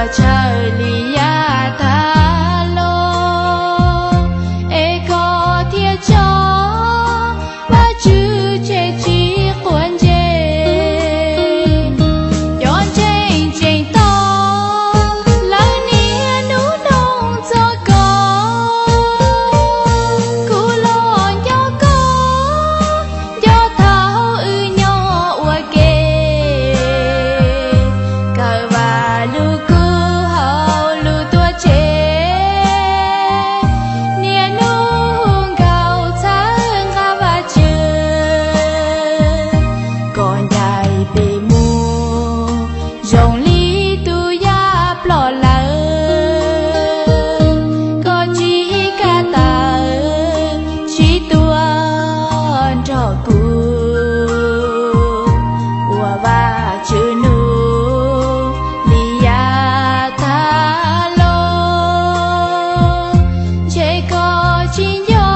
Tshawb li yav tag los es koj thiaj tso, Vajtswv tseem tsis quav ntsej. Cov ntseeg tseem tos lawv niaj hnub nug txog koj. Kuv los nco koj, nco thaum wb nyob ua ke. Kawm Vaj Lug Kub hauv lub tuam tsev, niaj hnub hu nkauj txhawb nqa Vajtswv. Koj ncaim peb mus zoo li tus yaj ploj lawm, koj tsis kam tawm, tsis tuaj nrog kuv ua Vajtswv nug li yav tag los. Ntshe koj tsis nco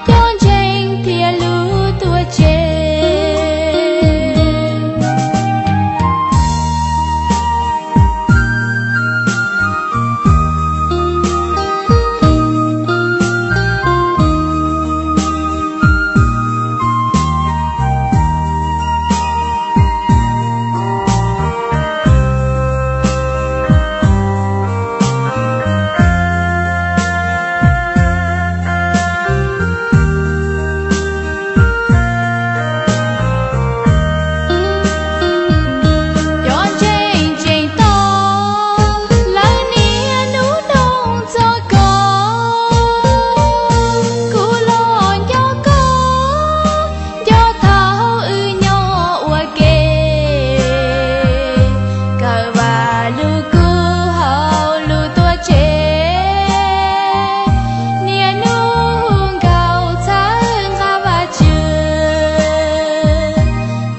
cov ntseeg thiab lub tuam tsev. Cov ntseeg tseem tos lawv niaj hnub nug txog koj. Kuv los nco koj, nco thaum wb nyob ua ke. Kawm Vaj Lug Kub hauv lub tuam tsev, niaj hnub hu nkauj txhawb nqa Vajtswv.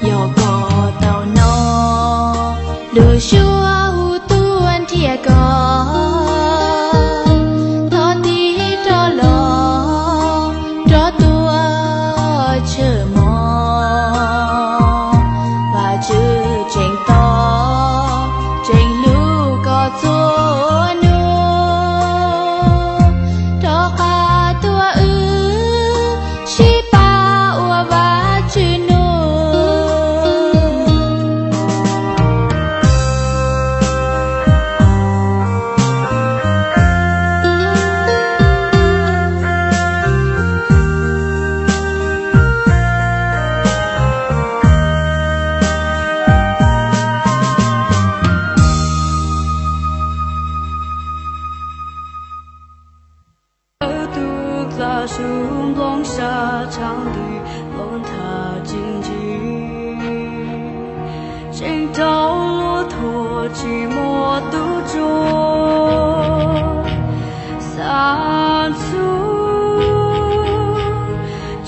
Yog koj tau hnov lub suab hu tuaj nrhiav koj, thov tig rov los rov tuaj tshwm mov. Vajtswv tseem tos tseem hlub koj txhua hnub, rov qab tuaj wb sib pab ua Vajtswv nug. Lawv tus dlaj zus nplooj sab tshav ntuj los nthab tsis ntsig, tseem rau luag thuam tsis muaj tus tsuas. Xav ntxuv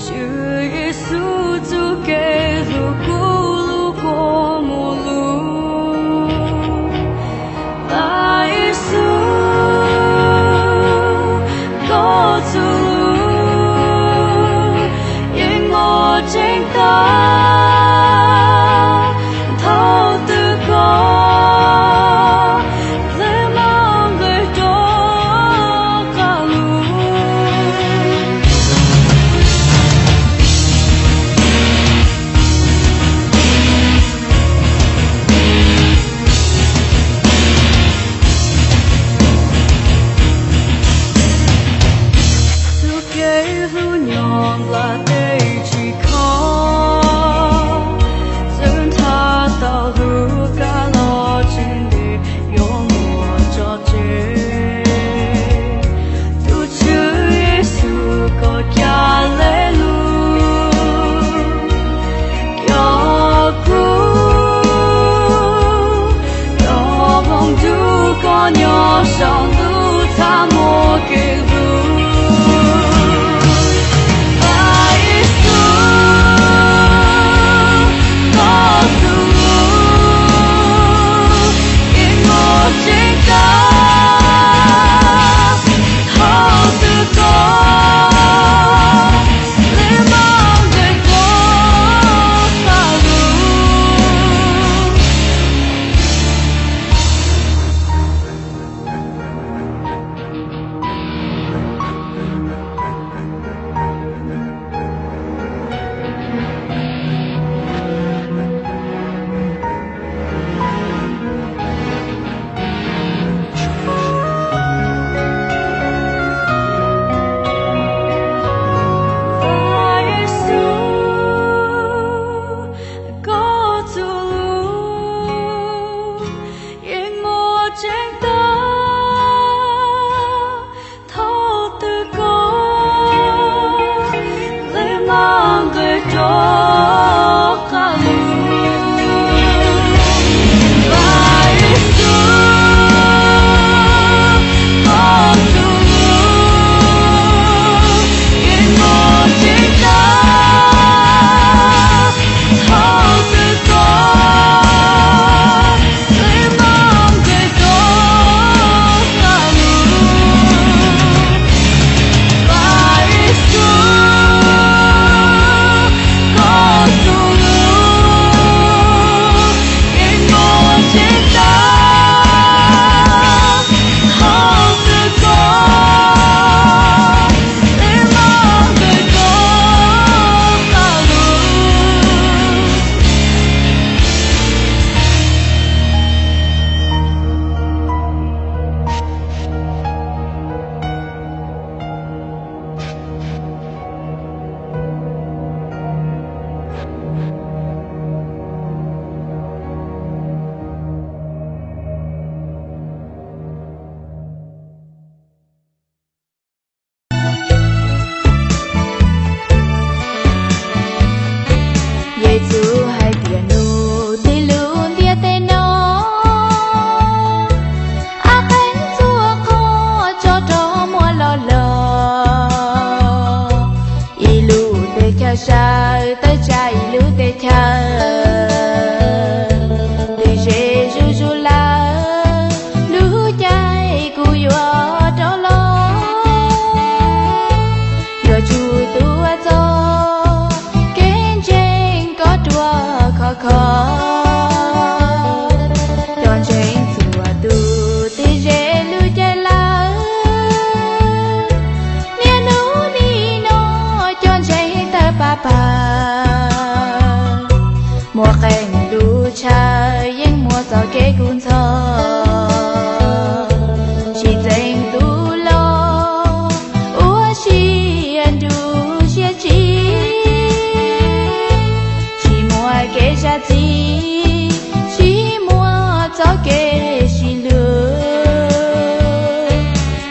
Tswv Yexus txuj kev hlub kuv lub kua muag lug. Vajtswv, koj txuj lug yeej muaj tseeb tag. Thaum twg koj dlawg mog nqes rov qab lug. Txuj kev hlub nyob nplaj teb tsis khob, txawm nrhab tau hlub kab los tsis ntev yuav muaj tso tseg. Tus Tswv Yexus koj ca le lug, coj kuv los mloog nrug koj nyob saum ntuj txhab muaj kev hlub. Vajtswv, koj txuj lug yeej muaj tseeb tag. Thaum twg koj dlawg mog nqes rov qab lug. Tsis txeeb tus loj ua siab nruj siab tsim, tsis muaj kev zam txim, tsis muaj txoj kev sib hlub.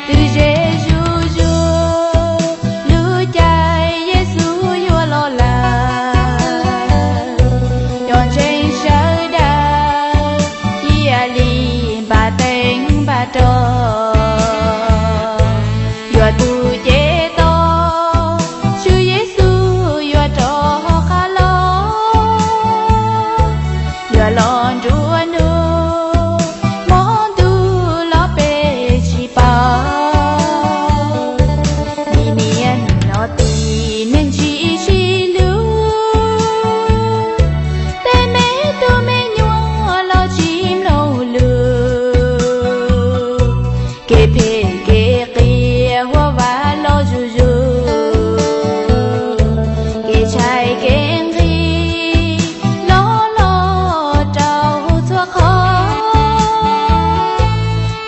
Twb ze zuj zus lub caij Yexus yuav los lawm. Cov ntseeg sawv daws cia li npaj teeb npaj rog, yuav tus cev toj, Tswv Yexus yuav rov qab los. Yuav los nruab hnub, hmo ntuj los peb tsis paub. Vim niaj hnub no tim neeg tsis sib hlub, tej me tub me nyuam los tsis mloog lus. Kev phem kev qias huam vam los zuj zus, kev ntshai kev nqhis los los rau txhua qhov.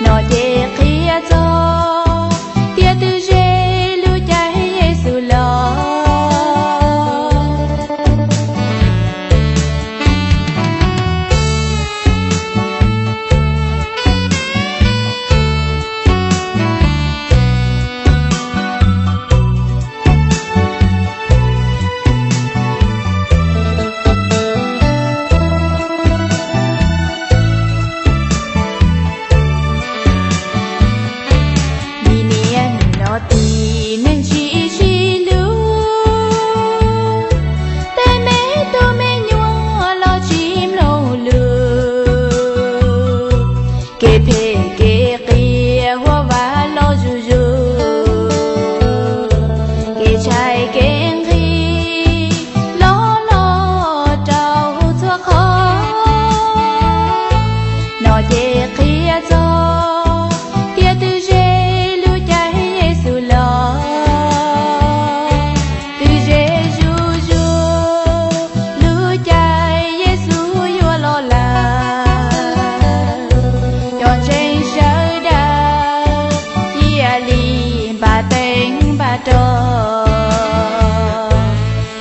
No ces qhia txog tias twb ze lub caij Yexus los. Vim niaj hnub no tim neeg tsis sib hlub, tej me tub me nyuam los tsis mloog lus. Kev phem kev qias huam vam los zuj zus, kev ntshai kev nqhis los los rau txhua qhov. No ces qhia txog tias twb ze lub caij Yexus los. Twb ze zuj zus lub caij Yexus yuav los lawm. Cov ntseeg sawv daws cia li npaj teeb npaj rog,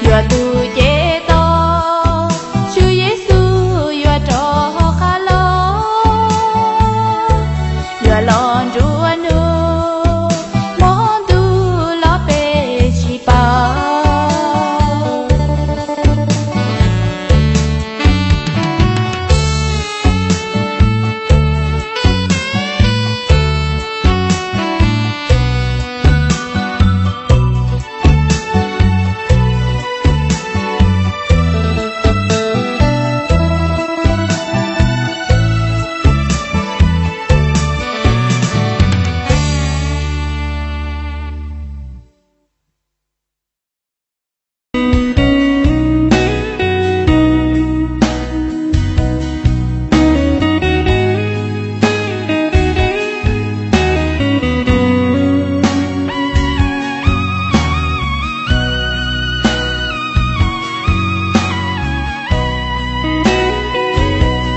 yuav tus cev toj, Tswv Yexus yuav rov qab los. Yuav los nruab hnub, hmo ntuj los peb tsis paub.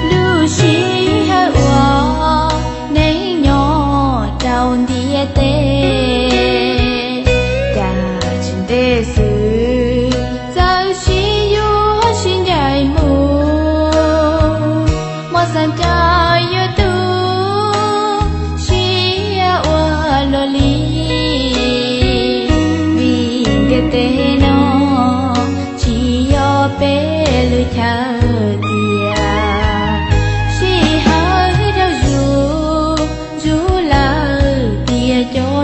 Lub sij hawm uas neeg nyob rau ntiaj teb, cas tsis ntev xwb txawm sib yuav sib ncaim mus. Muaj xeeb cawm yuav tu siab ua luaj li, vim ntiaj teb no tsis yog peb lub chaw tiaj. Sij hawm rau zus, zus lawm tias cov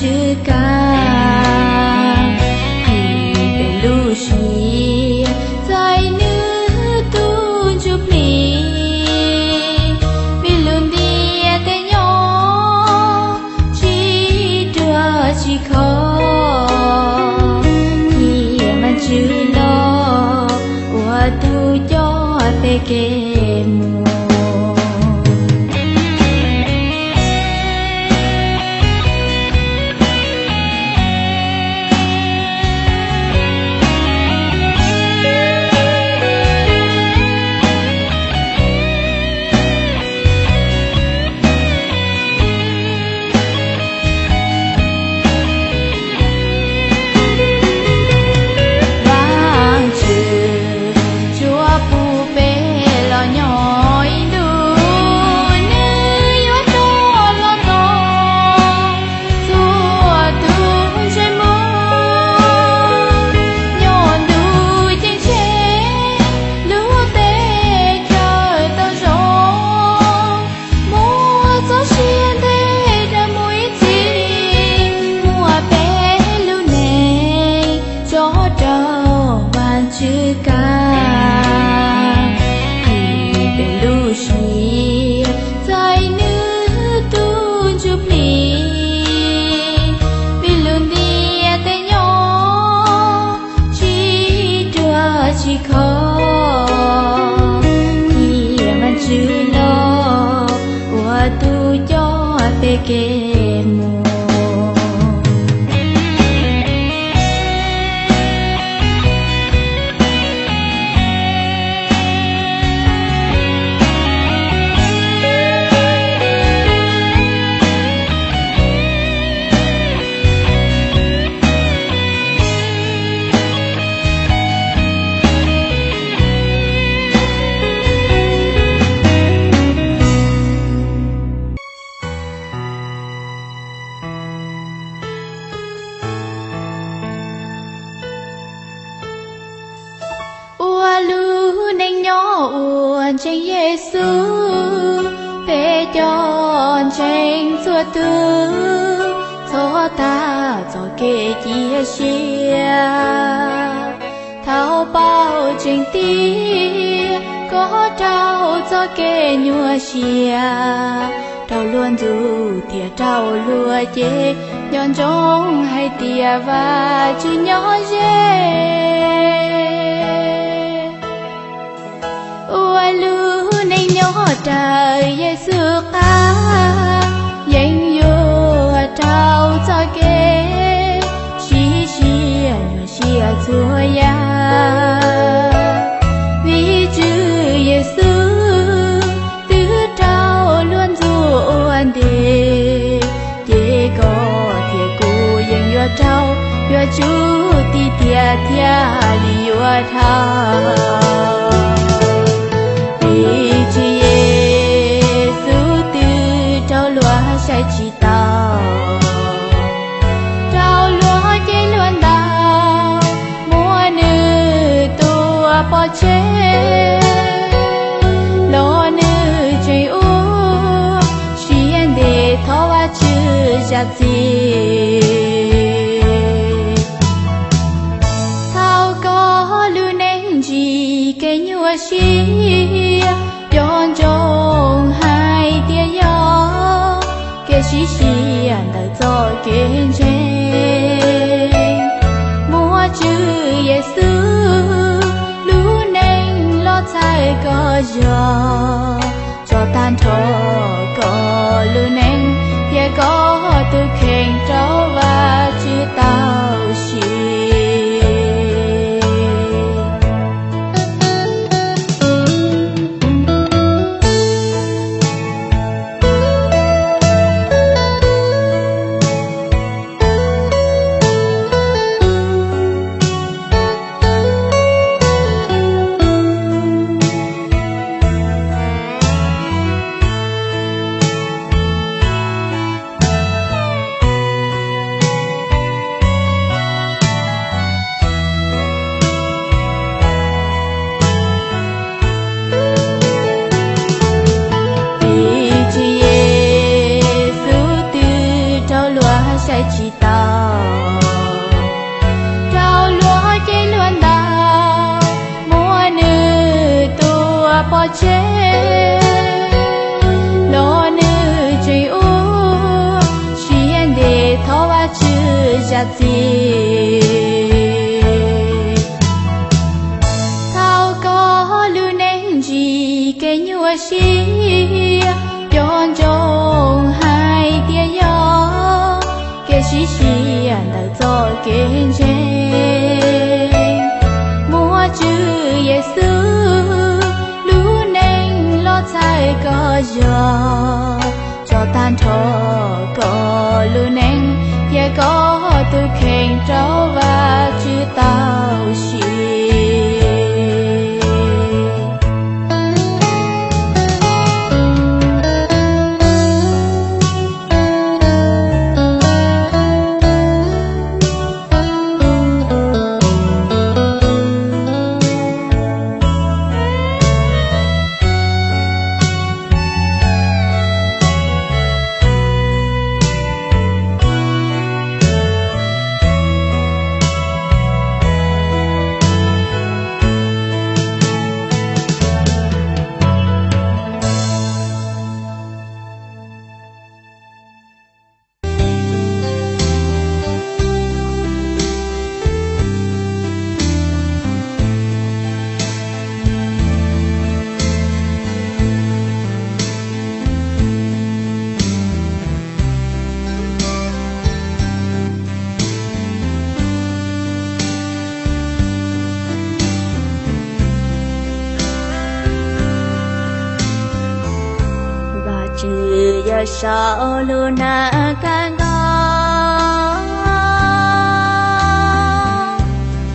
Tswv Kab, hais peb lub siab txais nws tus ntsuj plig, vim lub ntiaj teb nyob tsis ruam tsis khov, thiab Vaajtswv los ua tus coj peb kev mus. Vaajtswv tsuas pub peb los nyob ib ntus, nws yuav rov los tos txhua tus ntsej muag. Nyob ntuj ceeb tsheej, lub teb chaws tau zoo, muaj txoj sia ntev dhawv mus ib txhis, muab peb lub neej tso rau Vaajtswv kab, hais peb lub siab txais nws tus ntsuj plig, vim lub ntiaj teb nyob tsis ruam tsis khov, thiab Vaajtswv los ua tus coj peb kev mus. Ua lub neej nyob uas ntseeg Yexus, peb cov ntseeg txhua tus txhob tag txoj kev cia siab. Thaum paub tseeb tias koj raug txoj kev nyuaj siab, raug luag ntxub thiab raug luag cem, nco ntsoov hais tias Vajtswv nyob ze. Ua lub neej nyob raws Yexus qab, yeej yuav raug txoj kev sib siab nyuaj siab txhua yam. Vim Tswv Yexus twb raug luag ntxub ua ntej, ces koj thiab kuv yeej yuav raug, yuav tsum tiv tiam thiaj li yuav dhau. Vim Tswv Yexus twb raug luag saib tsis taus, raug luag cem luag ntaus, muab nws tua pov tseg, los nws tseem ua siab ntev thov Vajtswv zam txim. Thaum koj lub neej ntsib kev nyuaj siab, nco ntsoov hais tias yog kev sib siab ntawm txoj kev ntseeg. Muab Tswv Yexus lub neej los txhawb koj zog, tso tag nrho koj lub neej thiab koj tus kheej rau Vajtswv tau siv. zam txim. Thaum koj lub neej ntsib kev nyuaj siab, nco ntsoov hais tias yog kev sib siab ntawm txoj kev ntseeg. Muaj Tswv Yexus lub neej los txhawb koj zog, tso tag nrho koj lub neej thiab koj tus kheej rau Vajtswv tau siv. Vajtswv yog saum lub neej kawg nkaus,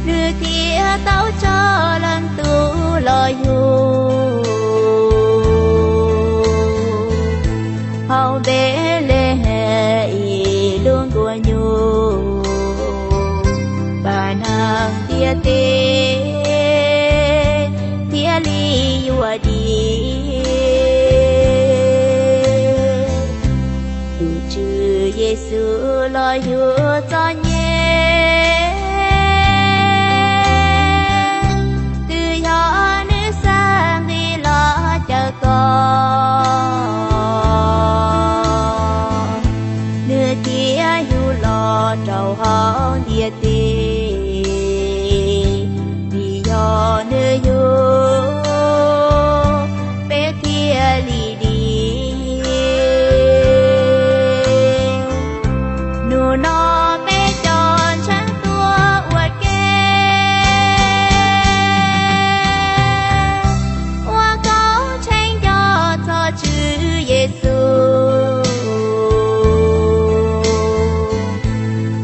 nws thiaj tau tso leej tub los yug hauv Npelehees ib lub nkuaj nyuj, pab neeg ntiaj teb thiaj li yuav dim. Tus Tswv Yexus los yug txom nyem, twb yog nws xav nqis los cawm koj, nws thiaj yug los rau hauv ntiaj teb. Vim yog nws yug, peb thiaj li dim. Hnub no peb cov ntseeg tuaj ua ke, ua koob tsheej nco txog Tswv Yexus.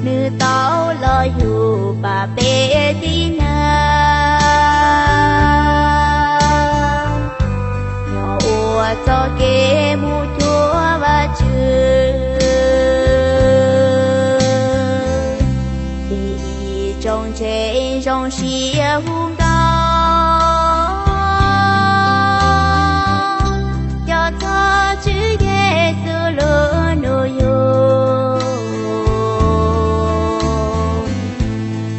Nws tau los yug pab peb tib neeg, yog ua txoj kev mus cuag Vajtswv. Ces ib tsoom ntseeg zoo siab hu nkauj, nco txog Tswv Yexus lub nub yug,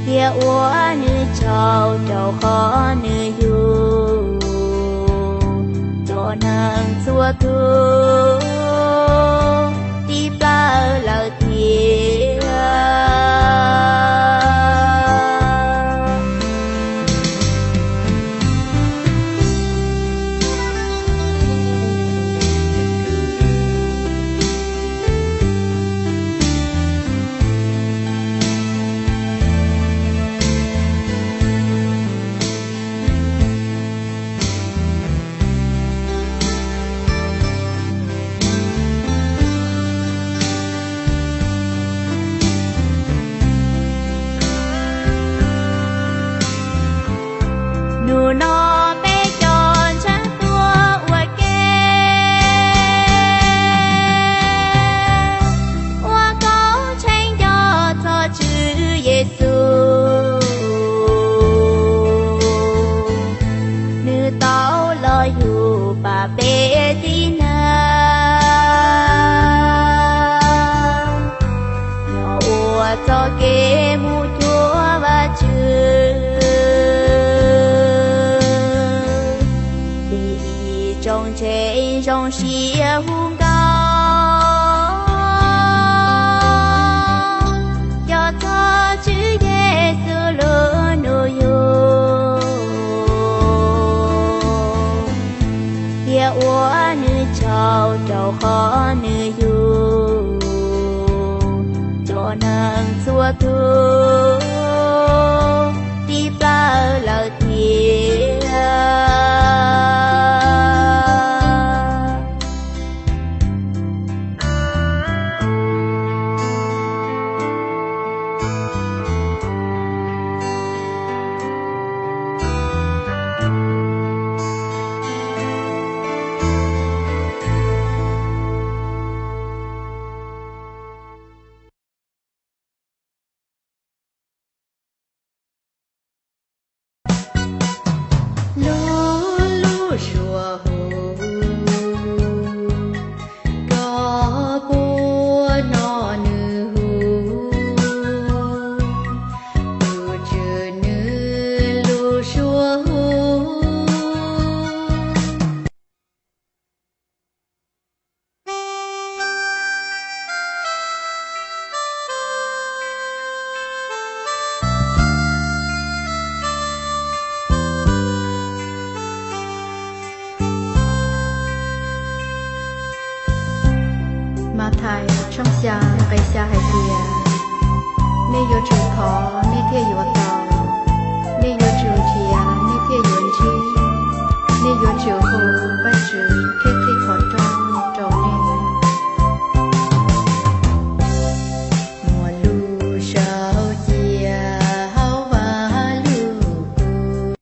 thiab ua nws tsaug rau qhov nws yug cov neeg txhua tus tib plaws lawm thiab. Hnub no peb cov ntseeg tuaj ua ke, ua koob tsheej nco txog Tswv Yexus. Nws tau los yug pab peb tib neeg, yog ua txoj kev mus cuag Vajtswv. Ces ib tsoom ntseeg zoo siab hu nkauj, nco qhov nws yug cov neeg txhua tus tib plawg lawm thiab. Lub lub suab hu, koj puas hnov nws hu? Tus tswv nws lub suab hu. Mathais tshooj xya nqe xya hais tias, nej yuav tsum thov nej thiaj yuav tau, nej yuav tsum nrhiav nej thiaj yuav ntsib, nej yuav tsum hu Vajtswv qhib qhib qhov rooj rau nej. Muaj lub saum cia hauv vaj lub kub.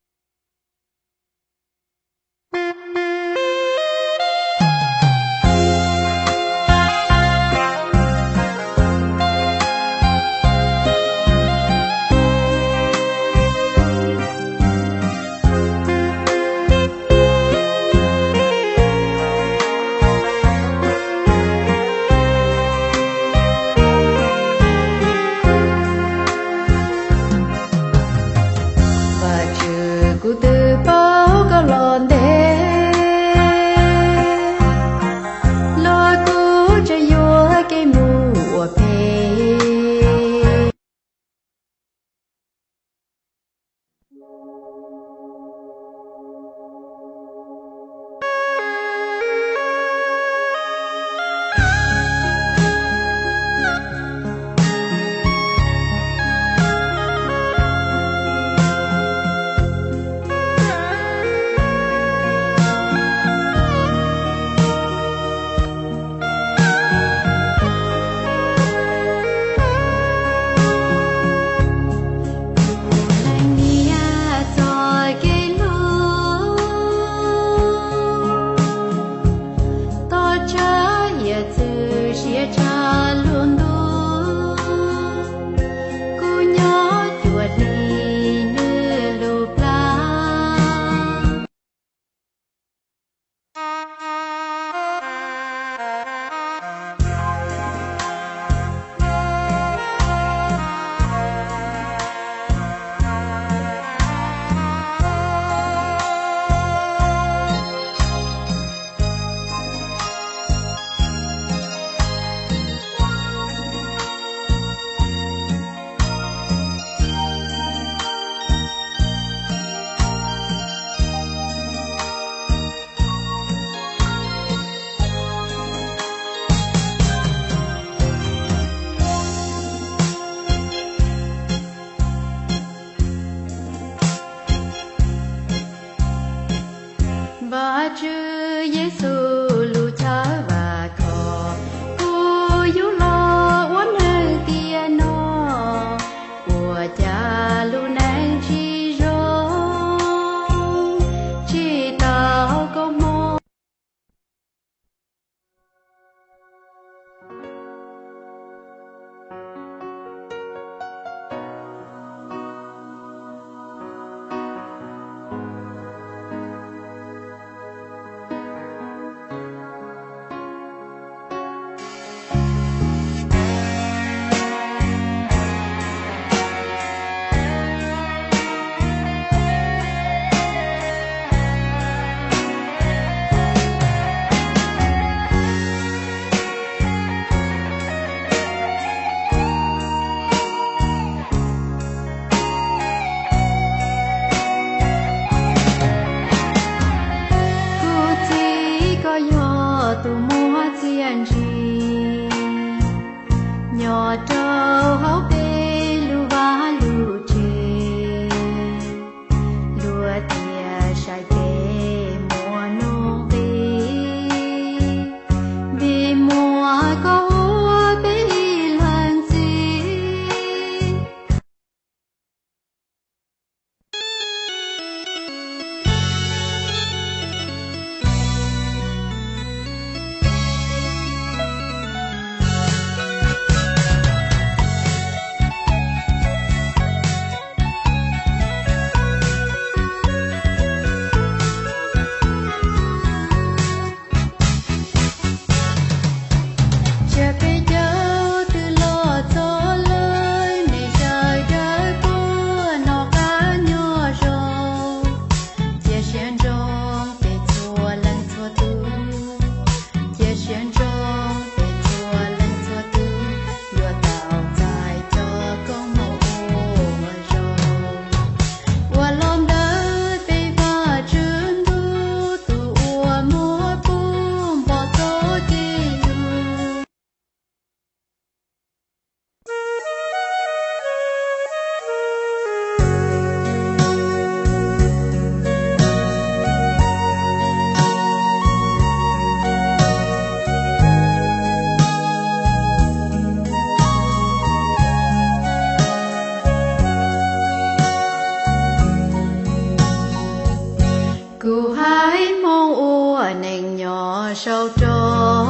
Rau rau,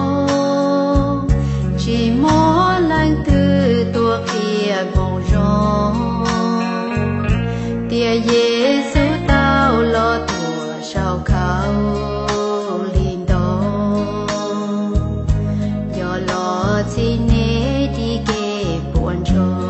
tsis muaj leej twg tuaj qhia hmoov zoo tias Yexus tau los tuag saum khau li ntoo, yog los txhiv neb dim kev puas ntsoog.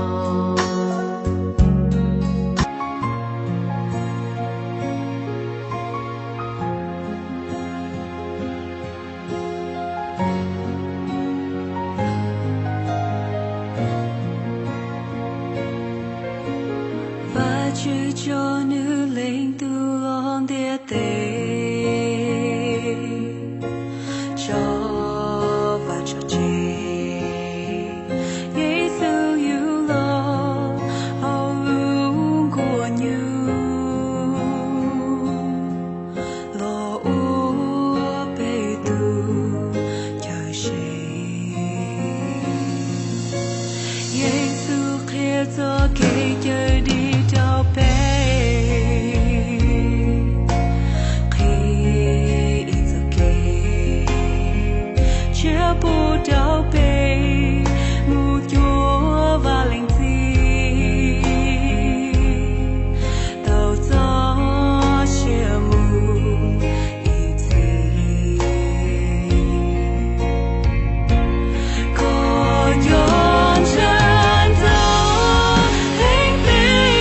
Vajtswv tso Nws Leej Tub los ntiaj teb, tso Vajtswv tso tseg, Yexus yug los hauv lub nkuaj nyuj, los ua peb tus Cawm Seej. Yexus qhia txoj kev cawm dim rau peb, qhia ib txoj kev tshiab pub rau peb mus cuag Vaj Leej Txiv, tau txoj sia mus ib txhis. Koj coj ntshai ntau leej twg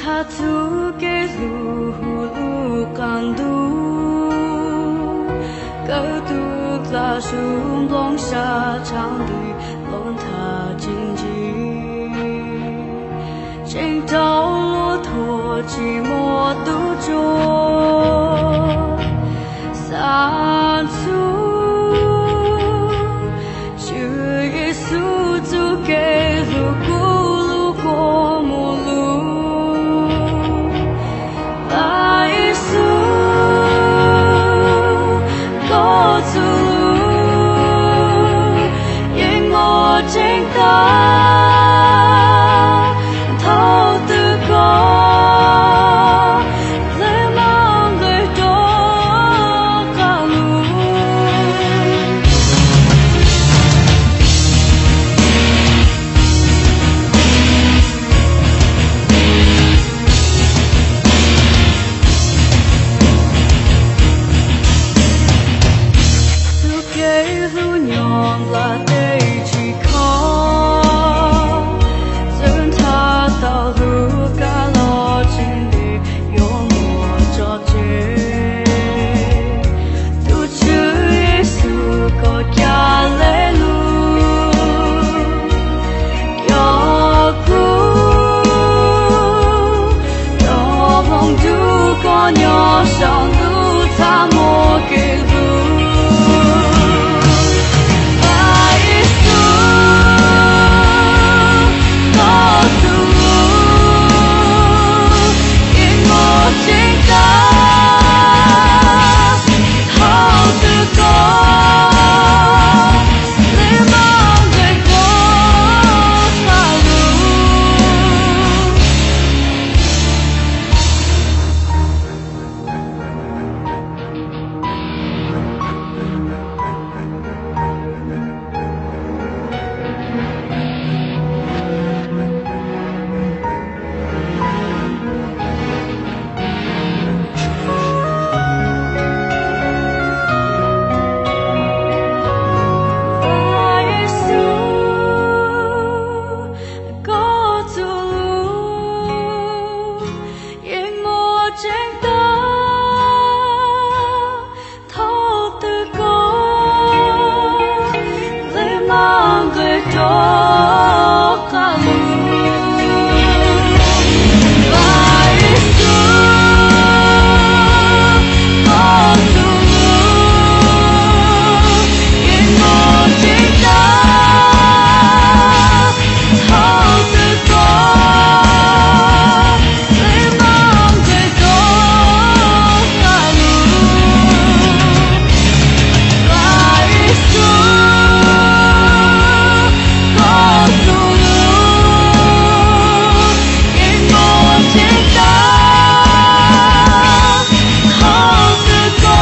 Thaj txhua kev hlub hu lub qab ntuj, kawm tus dlak zus nplooj sab tshav ntuj los ntham tsis ntsig, tseem rau luag thuam tsis muaj tus tsuaj. Xav ntxuav Tswv Yexus txuj kev hlub kuv lub kua muag lug. Vajtswv, koj txuj lug yeej muaj tseeb tag. Thaum twg koj lawv maj nqes rov qab lug. Txuj kev hlub nyob nplaj teb tsis khob, txawm nrhaj tau lub kab los tsis ntev yuav muaj tso tseg. Tus Tswv Yexus koj ca le lug coj kuv rov hloov ntuj koj nyob saum ntuj txaj muag kev hlub. Vajtswv, koj txuj lug yeej muaj tseeb tag. Thaum twg koj lawv maj nqes rov qab lug. Vajtswv, koj txuj lug yeej muaj tseeb tag. Thaum twg koj lawv maj nqes rov qab lug. Vajtswv, koj txuj lug yeej muaj tseeb tag. Thaum twg koj lawv maj nqes rov qab lug. Vajtswv, koj txuj lug yeej muaj tseeb tag. Thaum twg koj lawv maj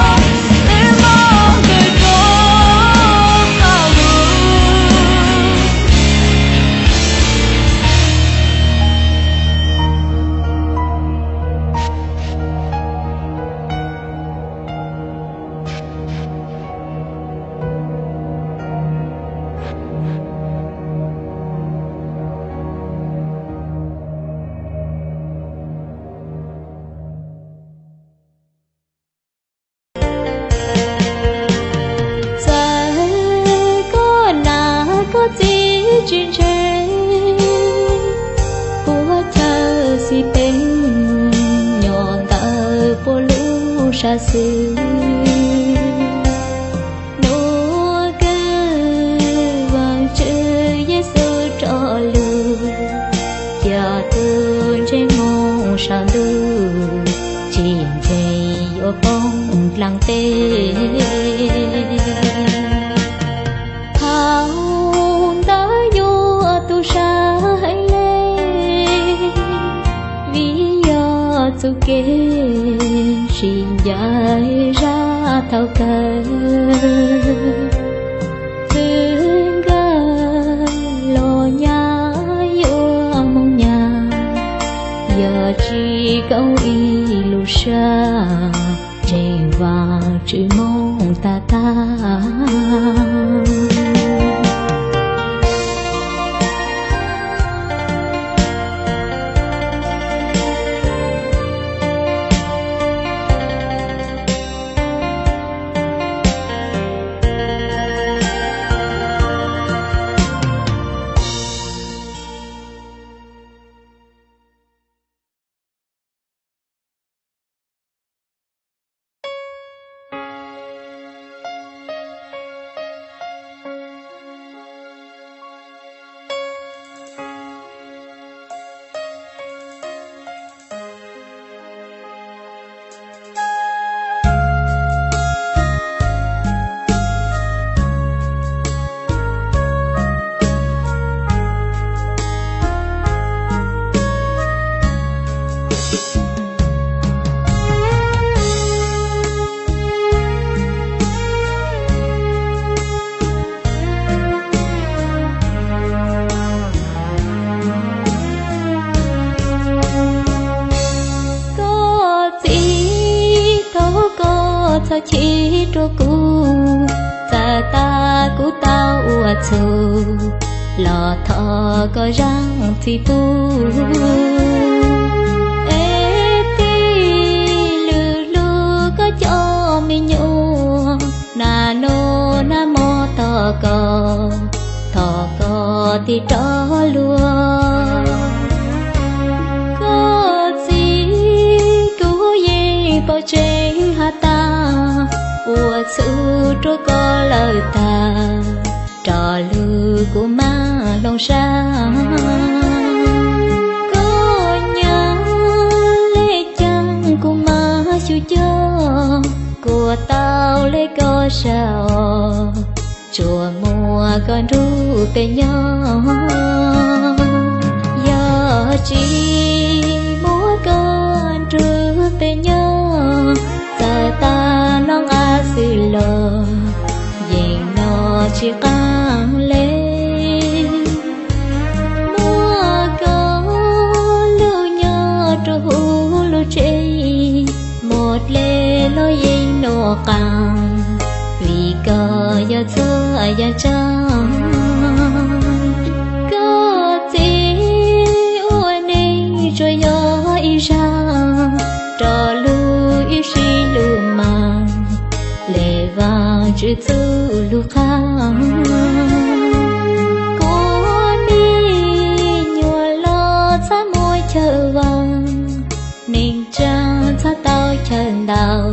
nqes rov qab lug. Txawm koj nas koj txiv tsis ntseeg, puab chaw xib peem nyob ntawm puab lub sab xwb. Nuav kawg Vaajtswv Yexus rov lug, ca tug ntseeg moog saum ntuj, tsis ntseeg yuav poob dlaag teb. Thaum ntawd yuav tu sab le, vim yog txuj kev sib ncaim zaj thaum kawg. Txwv nkawd los nyab yuav moog nyab, yog tsis koom ib lub sab, ntseeg Vaajtswv moog tag tag. Koj txiv, thov koj txhob chim rau kuv, txawm tas kuv tau ua txhaum los thov koj zam txim pub. Es tij lwm hlub koj cov me nyuam, nag noj nag hmo tos koj, thov koj tig rov luag. Koj txiv, kuv yeej pom tseeb has tas, ua txhaum rau koj lawm tag, rov lug kuv mam hloov sab. Koj nyob le caag kuv mam xyu cog, kuas tau le koj sab os, tsuas muaj koj nrug peb nyob. Yog tsis muaj koj nrug peb nyob, txawm tas noj nqaj xwb los yeej noj tsis qaab le. Muaj koj lug nyob rua huv lub tsev, muaj dlej los yeej noj qaab, vim koj yog txhua yaam tsaab. Koj txiv, ua neeg tsuas yog ib zaag, rov lug ib sij lug mas, le Vaajtswv txuj lug qha. Kuv me nyuam los txhob muaj chaw vaam, neeg tsaam txhob tau chaw ntau,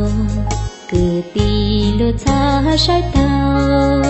kwv tij luag txhob saib taug.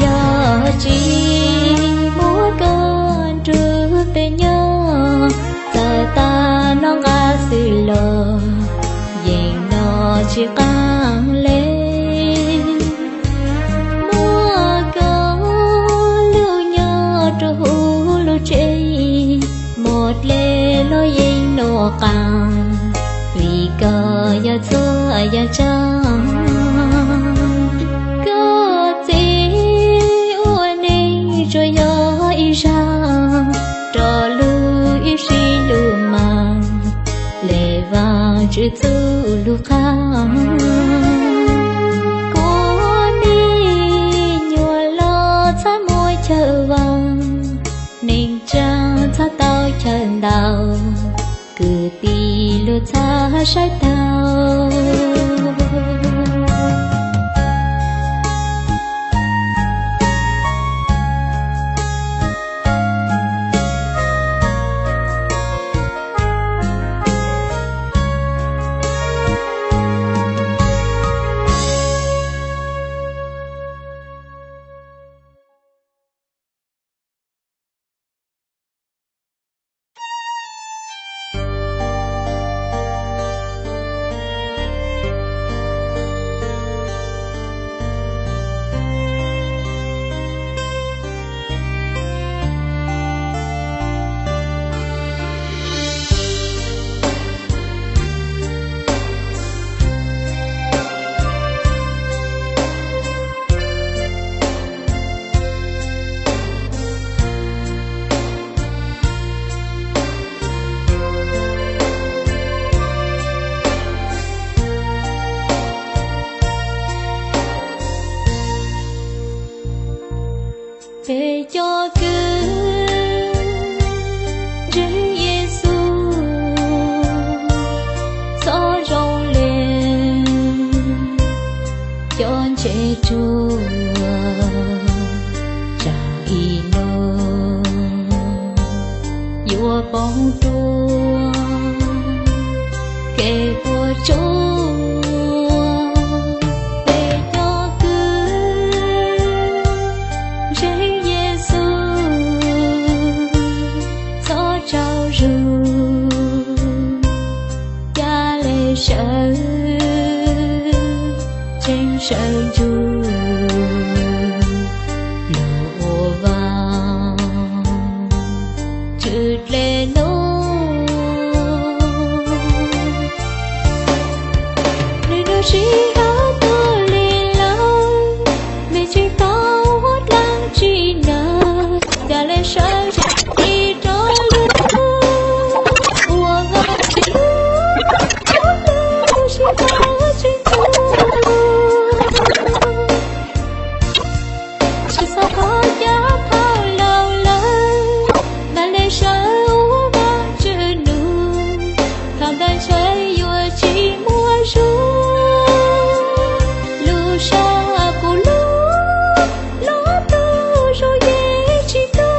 Yog tsis muaj koj nrug peb nyob, txawm tas noj nqaj xwb los yeej noj tsis qaab le. Muaj koj lug nyob rua huv lub tsev, muaj dlej los yeej noj qaab, vim koj yog txhua yaam tsaab. Koj txiv, ua neeg tsuas yog ib zaag, rov lug ib sij lug mas, le Vaajtswv txuj lug qha. Kuv me nyuam los txhob muaj chaw vaam, neeg tsaam txhob tau chaw ntau, kwv tij luag txhob saib taug. Peb cov kwv ntseeg Yexus, txhob zoo le cov ntse tsuag, tsam ib nub yuav poob ruaj. kev puas tsuaj, peb cov kwv ntseeg Yexus, txhob tsaug zog, ca le sawv, tseem sawv ntsug lug ua vaj tswv dlej nuav. Nwg nub sib hawb tug le lawm, mej tsi tau huab dlaab tsi nawb, ca le sawv tseem tig rua lug ua Vaajtswv lub lug sib tau tseem tug. Tsi xob kov ca phau laug lawm, ca le sawv ua Vaajtswv nub, thaus ntawd ntshe yuav tsi muaj zug. Lub sab kuv lub, lub tug zoo yeej tsi tug.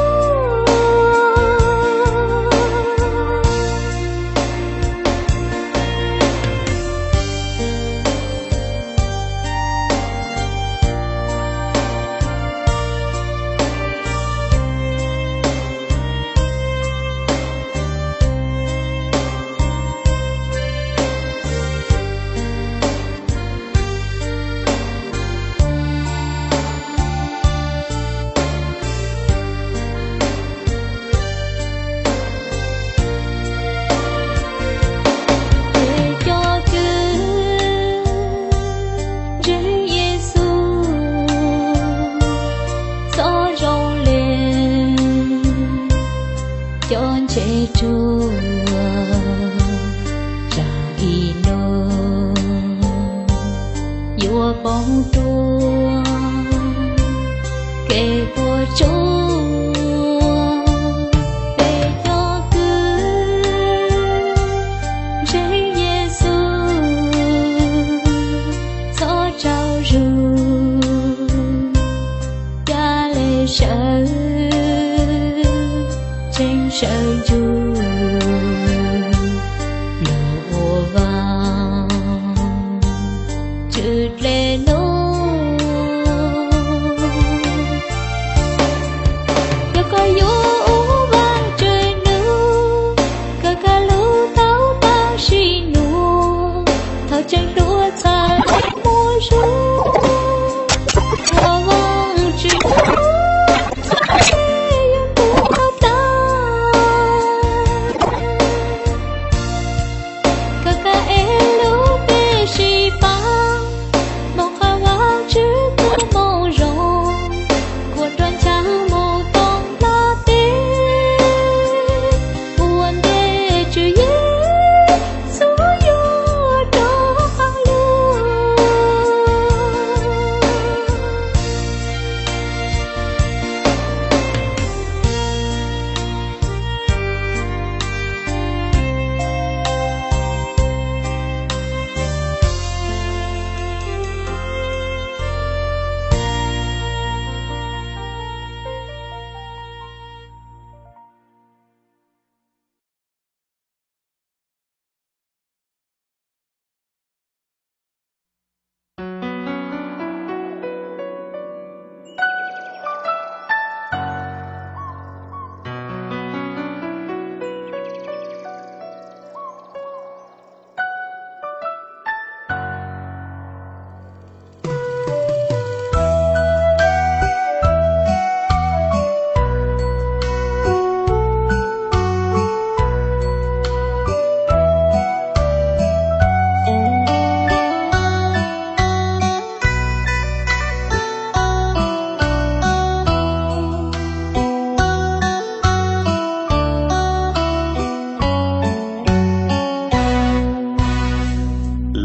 Peb cov kwv ntseeg Yexus, txhob zoo le cov ntseg ruag, tsam ib nub yuav poob dua kev puas tsuaj. Peb cov kwv ntseeg Yexus, txhob tsaug zug, ca le sawv, tseem sawv ntsug lug ua Vaajtswv dlej nuav. Yog koj yuav ua Vaajtswv nub, kawg kag lub tau tag sim nuav, thaus tseem hluas txhaj le muaj zug ua Vaajtswv nub, txhob le yuav puv tau tag. Kawg kag es lub npe sib pab, moog qha Vaajtswv tug moo zoo, kuas nruab nchaag moog toob nplaj teb, ua ntej Tswv Yexus yuav rov qaab lug.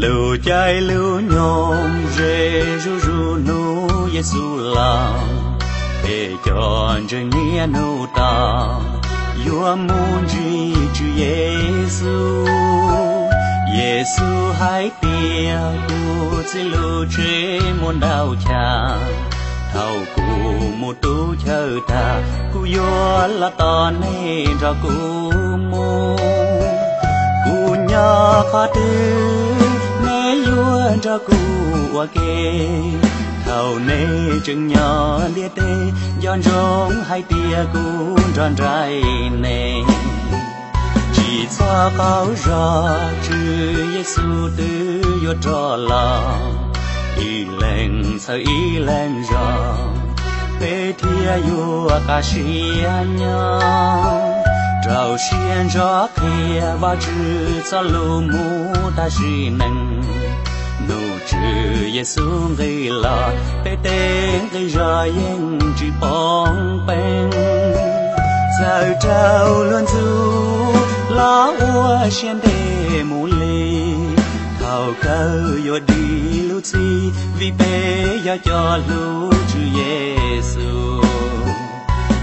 Lug caij lug nyoog ze zuj zus nub Yexus laug, peb cov ntseeg niaj nub tau yuav mus ntsib Tswv Yexus. Yexus hais tias kuv txiv lub tsev muaj ntau chav, thaum kuv mus rau chaw tag, kuv yuav los tos nej nrog kuv mus. Kuv Nyob qhov twg neb yuav nrog kuv ua ke, thaum neb tseem nyob ntiaj teb, nco ntsoov hais tias kuv nrog nraim neb. Tsis txhob qaug zog, Tswv Yexus twb yuav rov los, ib leeg txhawb ib leeg zog, peb thiaj yuav kaj siab nyob. Rau siab ntso qhia Vajtswv txoj lus mus tag sim neej. Nub Tswv Yexus nqis los, peb tej nqi zog yeej tsis poob peeb. Txawm raug luag ntxub los ua siab ntev mus li, thaum kawg yuav dim lub txim vim peb yog cov hlub Tswv Yexus.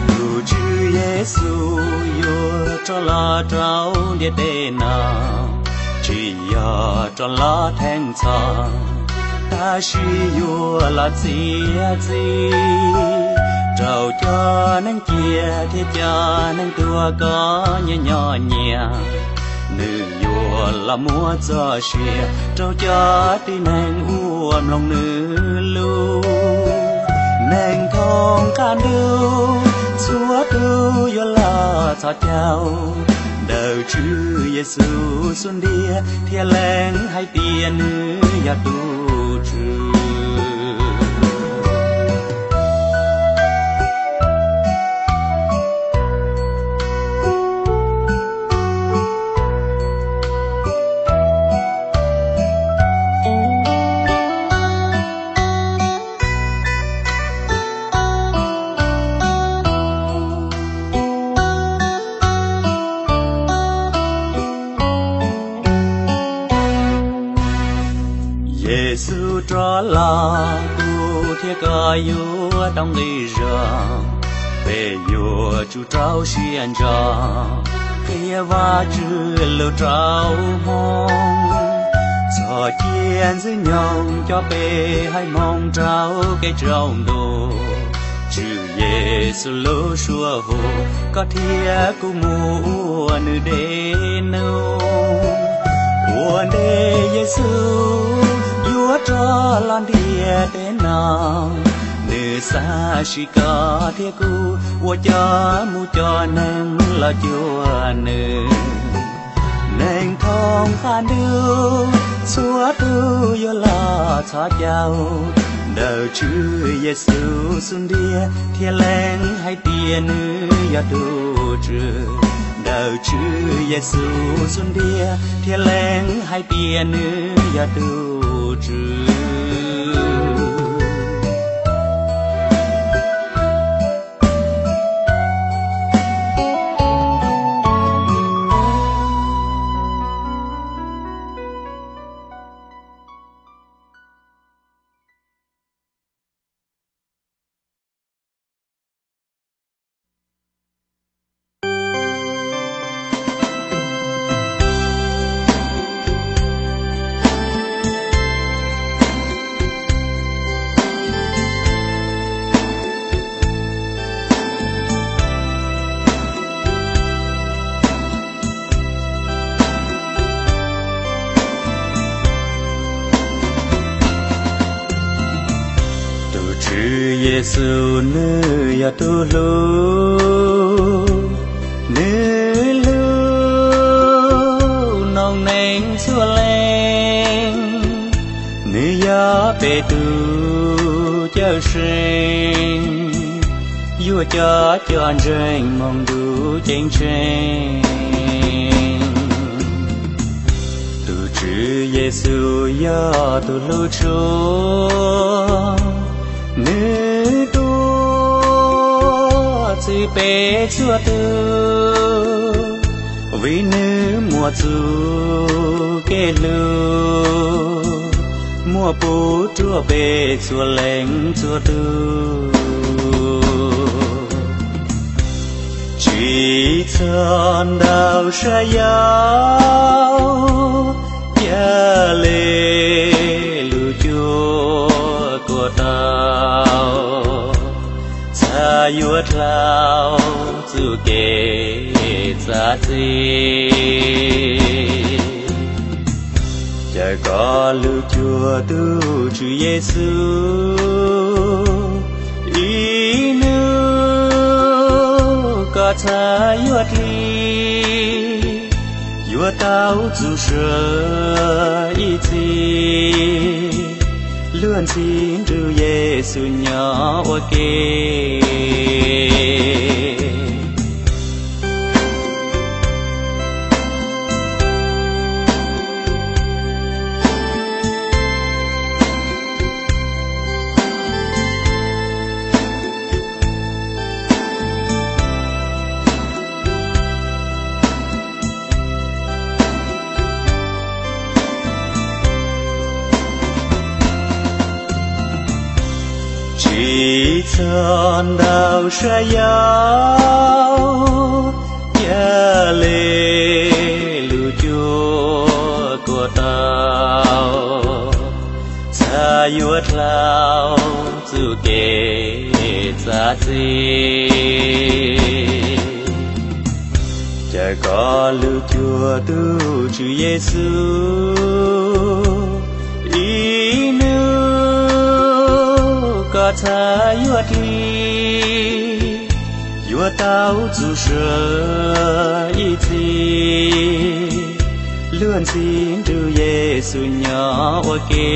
Nub Tswv Yexus yuav rov los rau ntiaj teb no, tsis yog rov los theej txhoj, tab sis yuav los txiav txim rau cov neeg ciaj thiab cov neeg tuag kom nyias nyob nyias. Nws yuav los muab txoj sia rau cov tib neeg uas mloog nws lus. Neeg thoob qab ntuj txhua tus yuav los txhos caug, ntawm Tswv Yexus xub ntiag thiaj lees hais tias nws yog tus Tswv. Yexus rov los, kuv thiab koj yuav tau nqi zog. Peb yuav tsum rau siab ntso qhia Vajtswv lus rau Hmoob. Txog cia Ntxwg Nyoog coj peb haiv Hmoob rau kev tsaus ntuj. Tswv Yexus lub suab hu, koj thiab kuv mus ua nws dej num. Ua ntej Yexus yuav rov los ntiaj teb no, nws xav sim koj thiab kuv ua cov mus cov neeg los cuag nws. Neeg thoob qab ntuj txhua tus yuav los txhos caug, ntawm Tswv Yexus xub ntiag thiaj lees hais tias nws yog tus Tswv. Ntawm Tswv Yexus xub ntiag thiaj lees hais tias nws yog tus Tswv. Tus Tswv Yexus nws yog tus hlub, nws hlub noob neej txhua leej. Nws yog peb tus Cawmseej, yuav coj cov ntseeg mus ntuj ceeb tsheej. Tus Tswv Yexus yog tus hlub tshua, nws tuav txwv peb txhua tus, vim nws muaj txuj kev hlub, muaj pub rau peb txhua leej txhua tus. Tsis txhob ntaus saib yaus, cia li lub cuab kuam tau, txhaj yuav dlau txuj kev txav txim. Caw koj lub cuab tus Tswv Yexus, ib hnub koj txhad yuav dlig, yuav tau txuj sa ib txhis, luag ntxhi nrug Yexus nyob ua ke. Tsis txog ntau sab yau, ca le lub cuab kuj tau, txhad yuav dlau txuj kev txav txim. Caw koj lub cuab tus Tswv Yexus, ib hnub koj txhad yuav dlig, yuav tau txuj sa ib txhis, luag ntxhi nrug Yexus nyob ua ke.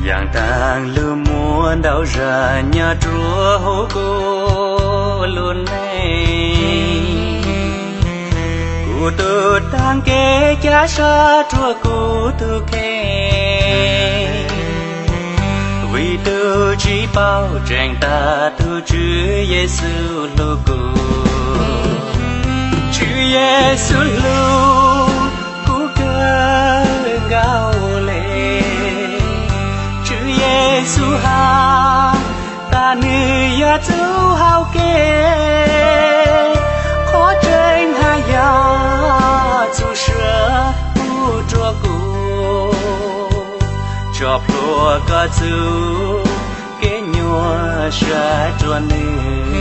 Yaam taag lug muaj ntau zag nyob rua huv kuv lub neej. Kuv tug taag kev ca sab rua kuv tug kheej, vim tug tsi paub tseeb tas tug Tswv Yexus hlub kuv. Tswv Yexus hlub kuv kawg nkaus le. Tswv Yexus has tas nwg yog txuj hau kev, qhov tseeb has yog txuj sa pub rua kuv, tso plhuav koj txuj kev nyuaj sa rua nwg.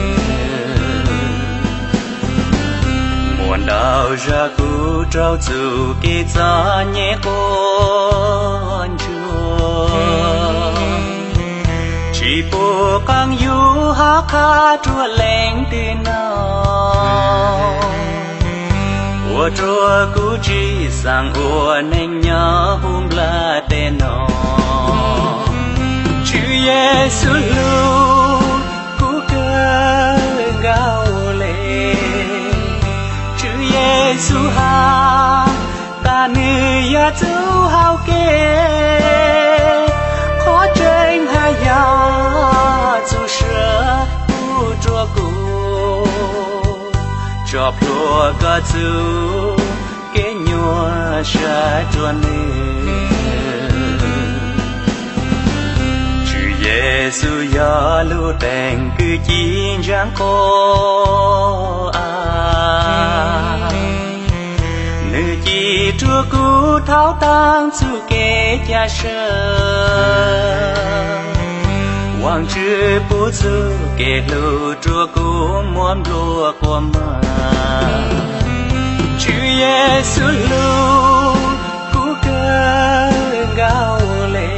Muaj ntau zag kuv raug txuj kev txom nyem quas ntsuag, tsi pum qaab yug hov qha rua leej twg nov, ua rua kuv tsi xaav ua neeg nyob huv nplaj teb no. Tswv Yexus hlub kuv kawg nkaus le. Tswv Yexus has tas nwg yog txuj hau kev, qhov tseeb has yog txuj sa pub rua kuv, tso plhuav koj txuj kev nyuaj sa rua nwg. Tswv Yexus yog lub teeb kwv ci ntsaab quas av, nwg ci rua kuv thaus taag txuj kev ca sab. Vaajtswv pub txuj kev hlub rua kuv muaj nplua quas muag. Tswv Yexus hlub kuv kawg nkaus le.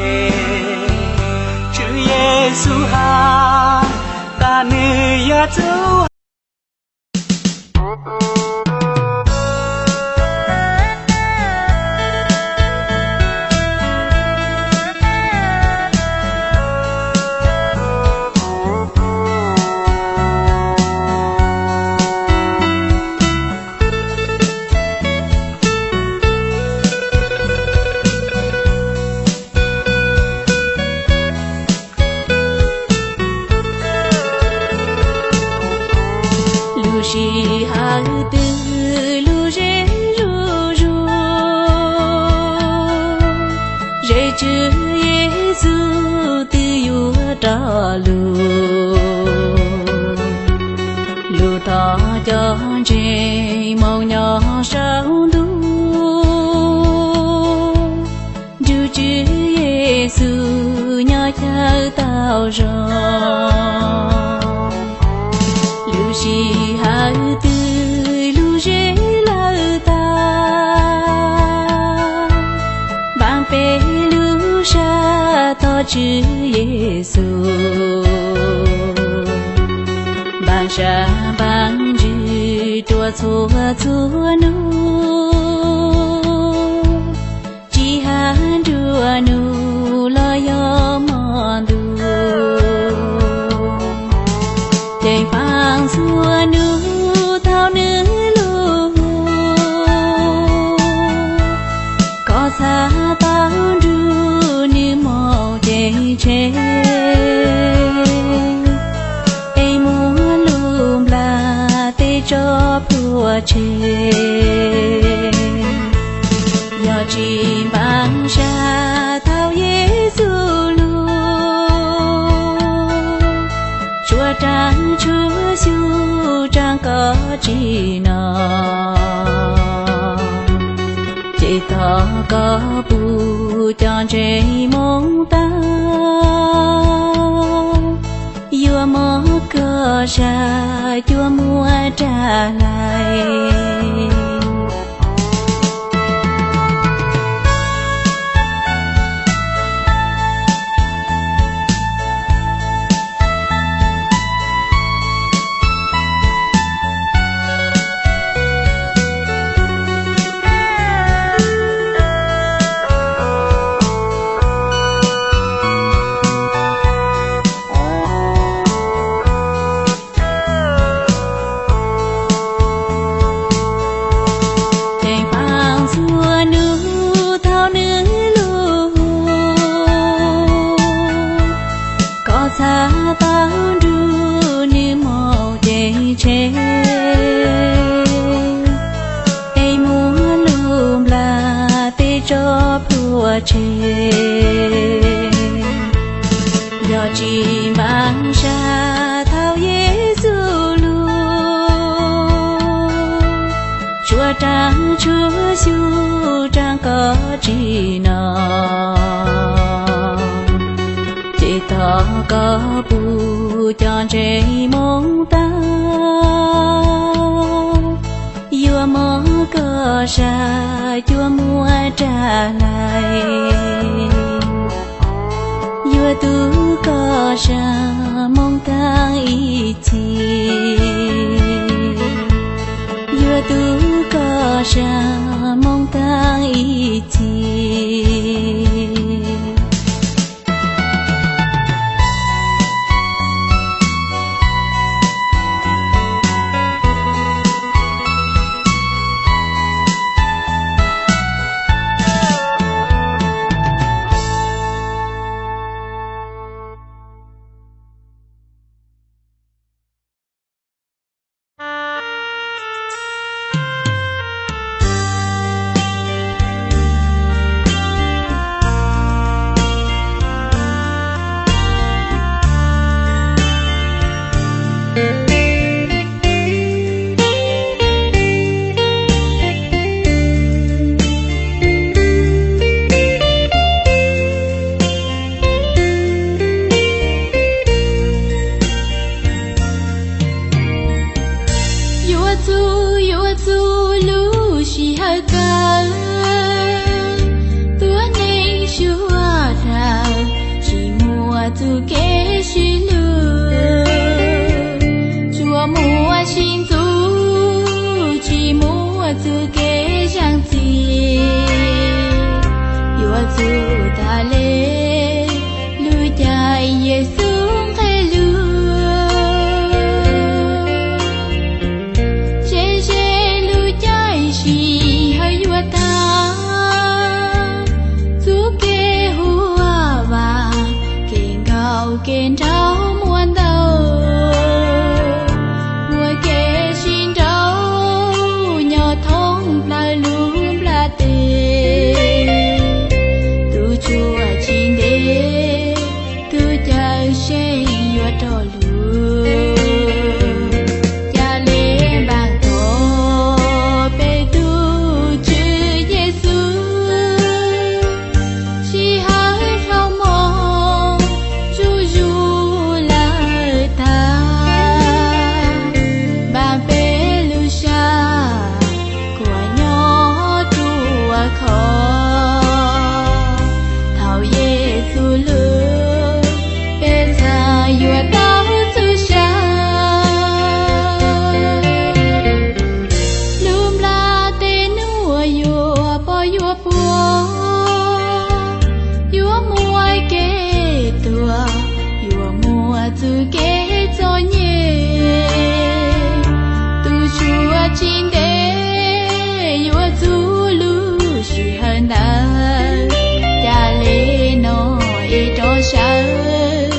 Tswv Yexus has tas nwg yog txuj Tsis hais twg lub zeb zuj zus, zeb Tswv Yexus twb yuav rov lug. Lug thov cov ntseeg Hmoob nyob saum ntuj, nrug Tswv Yexus nyob chaw tau zoo. Lub sij hawm twg lub zeb lawm tag, npaaj peb lub sab thov Tswv Yexus, npaaj sab npaaj ntsws rua txhua txhua nub, tsis has nruab nub los yog hmo ntuj. Ceev faj txhua nub thaum nwg lug, koj txhaj tau nrug nwg moog ceeb tsheej. Es muab lub nplaj teb tso plhuav tseg. Yog tsis npaaj sab thaum Yexus lug, tsuas raag tshuab xyu raag koj tsim no, ces thov koj pum cov ntseeg Hmoob taag, yuav moog koj sab cuag muaj rag hlais. Ceev faj txhua nub thaum nwg lug, koj txhaj tau nrug nwg moog ceeb tsheej. Es muab lub nplaj teb tso plhuav tseg. Yog tsis npaaj sab thaum Yexus lug, tsuas raag tshuab xyu raag koj tsim no, ces thov koj pum cov ntseeg Hmoob taag, yuav moog koj sab cuag muaj rag hlais. Yuav tu koj sab Hmoob taag ib txhis, yuav tu koj sab Hmoob taag ib txhis. txuj kev txom nyem, tus Tshuaj tsis ntev yuav txug lub sij hawm ntawd. Ca le no es rov sawv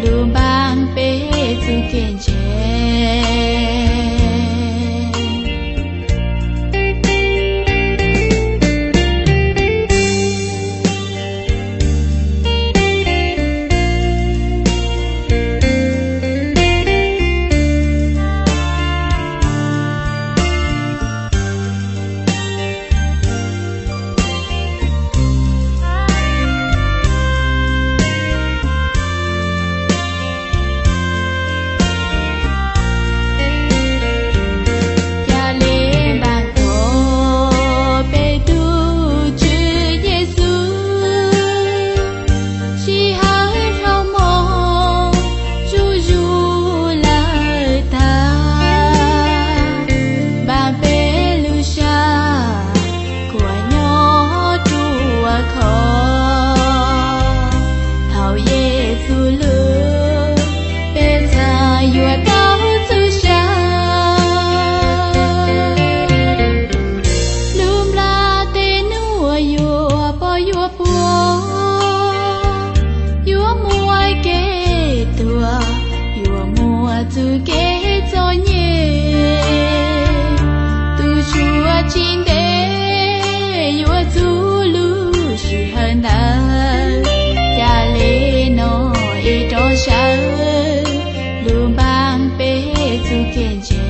lug npaaj peb txuj kev ntseeg. Ca le npaaj txug peb tug Tswv Yexus, sij hawm dhau mob zuj zus lawm tag, npaaj peb lub sab kuas nyob ruaj khov. Thaum Yexus lug, peb txhaj yuav tau txuj sa. Lub nplaj teb nuav yuav pom yuav puas, yuav muaj kev tuag, yuav muaj txuj kev txom nyem. Tus Tshuaj tsis ntev yuav txug lub sij hawm ntawd. Ca le no es rov sawv lug npaaj peb txuj kev ntseeg.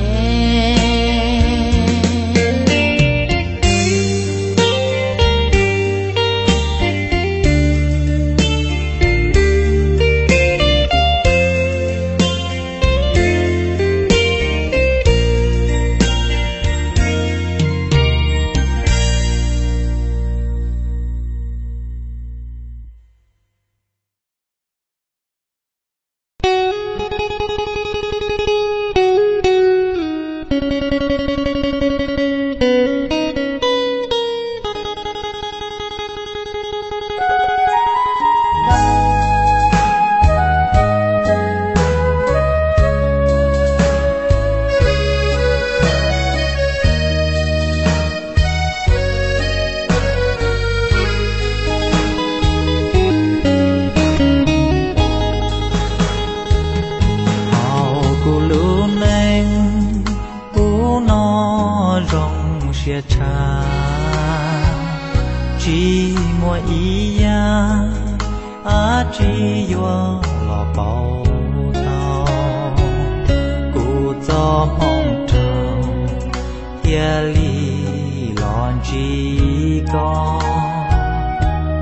Thaum kuv lub neej kuv noj zoo siab tshaj, tsis muaj ib yam dab tsi yuav los pauv tau kuv txoj hmoov rau thiaj li los ntsib koj.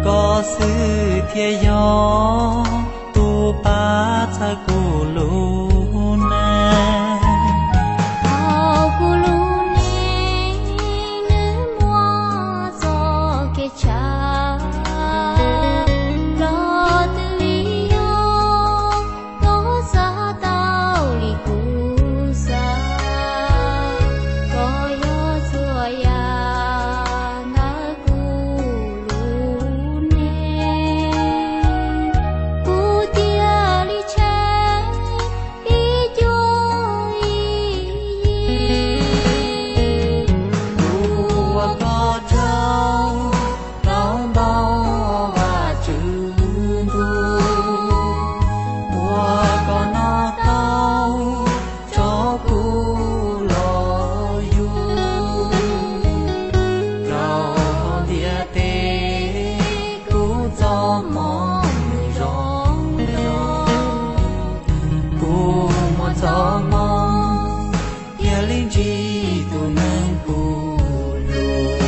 Koj xwb thiaj yog tus pab txhawb kuv lub neej. Thaum kuv lub neej nws muaj txoj kev tshav, koj twb yog koj xav tau li kuv xav. Koj yog txhua yam ntawm kuv lub neej, kuv thiaj li tsheej ib cuab ib yig. Kuv ua koj tsaug ntau ntau Vajtswv ntuj, ua koj noj tau tso kuv los yug rau hauv ntiaj teb. Kuv txoj hmoov zoo zoo, kuv muaj txoj hmoov thiaj li ntsib tus neeg kuv hlub.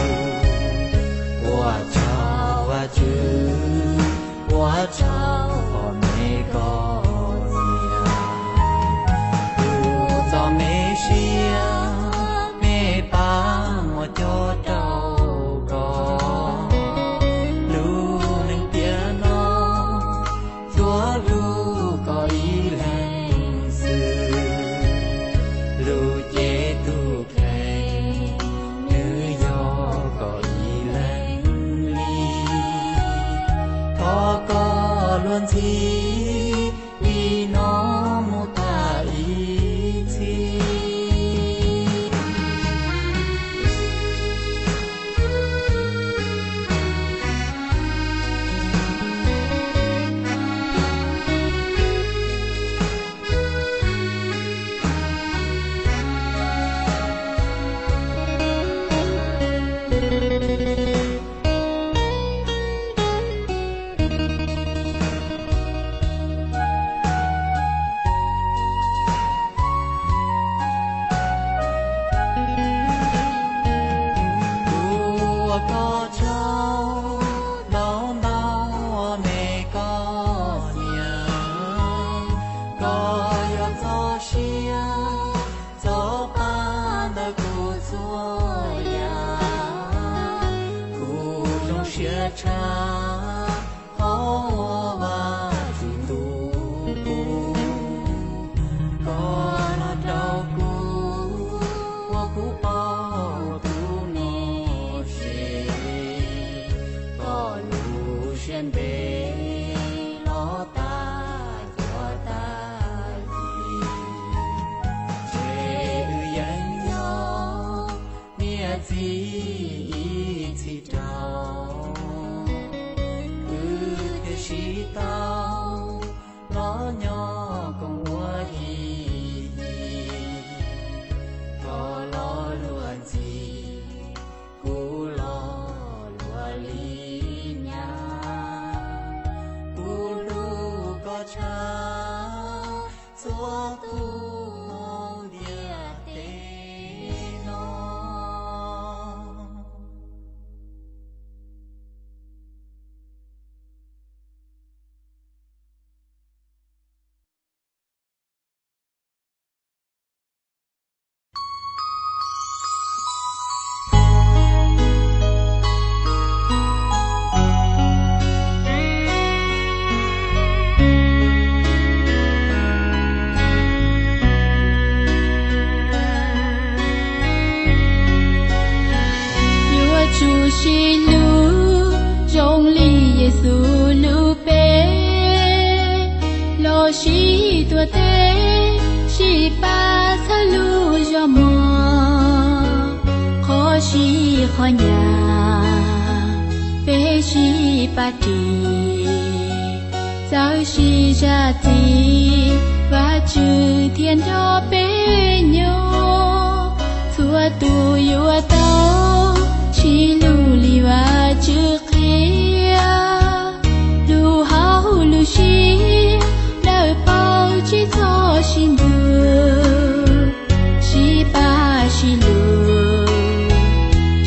Ua tsaug Vajtswv, ua tsaug pom me koj txiag. Kuv txoj me siab me pab muab cob rau koj. Lub neej tiam no tsuas hlub koj ib leeg xwb. Lub cev tus kheej nws yog koj ib leeg li. Thov koj luag ntxhi li no Tau sib tuav teb, sib pab txhawb lub zos mog, qhov sib qhov nyas peb sib pab ris, txawb sib zam txim, Vajtswv thiaj nrog peb nyob. Txhua tus yuav tau sib hlub li Vajtswv qhia, lub hauv lub siab dawb paug, tsis txhob sib ntxub, sib pab sib lug,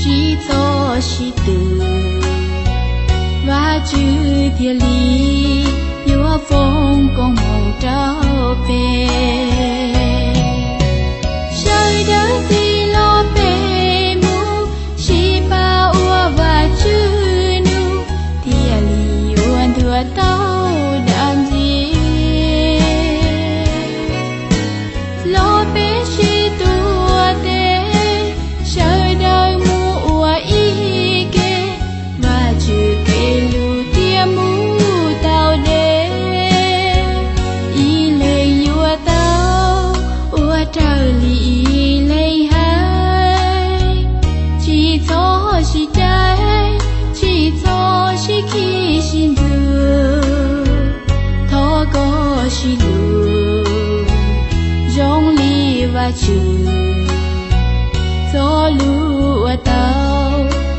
tsis txhob sib tw, Vajtswv thiaj li yuav foom koob hmoov rau peb. Sawv daws txib los peb mus, sib pab ua Vajtswv nus, thiaj li yuav ntuas tau dab ntxiag. Los peb sib tuav teb, sawv daws mus ua ib ke, Vajtswv kev lus thiaj mus tau deb. Ib leeg yuav tau ua raws li ib leeg hais, tsis txhob sib cav, tsis txhob sib khib sib ntxub. Thov koj sib hlub zoo li Vajtswv txoj lus uas tau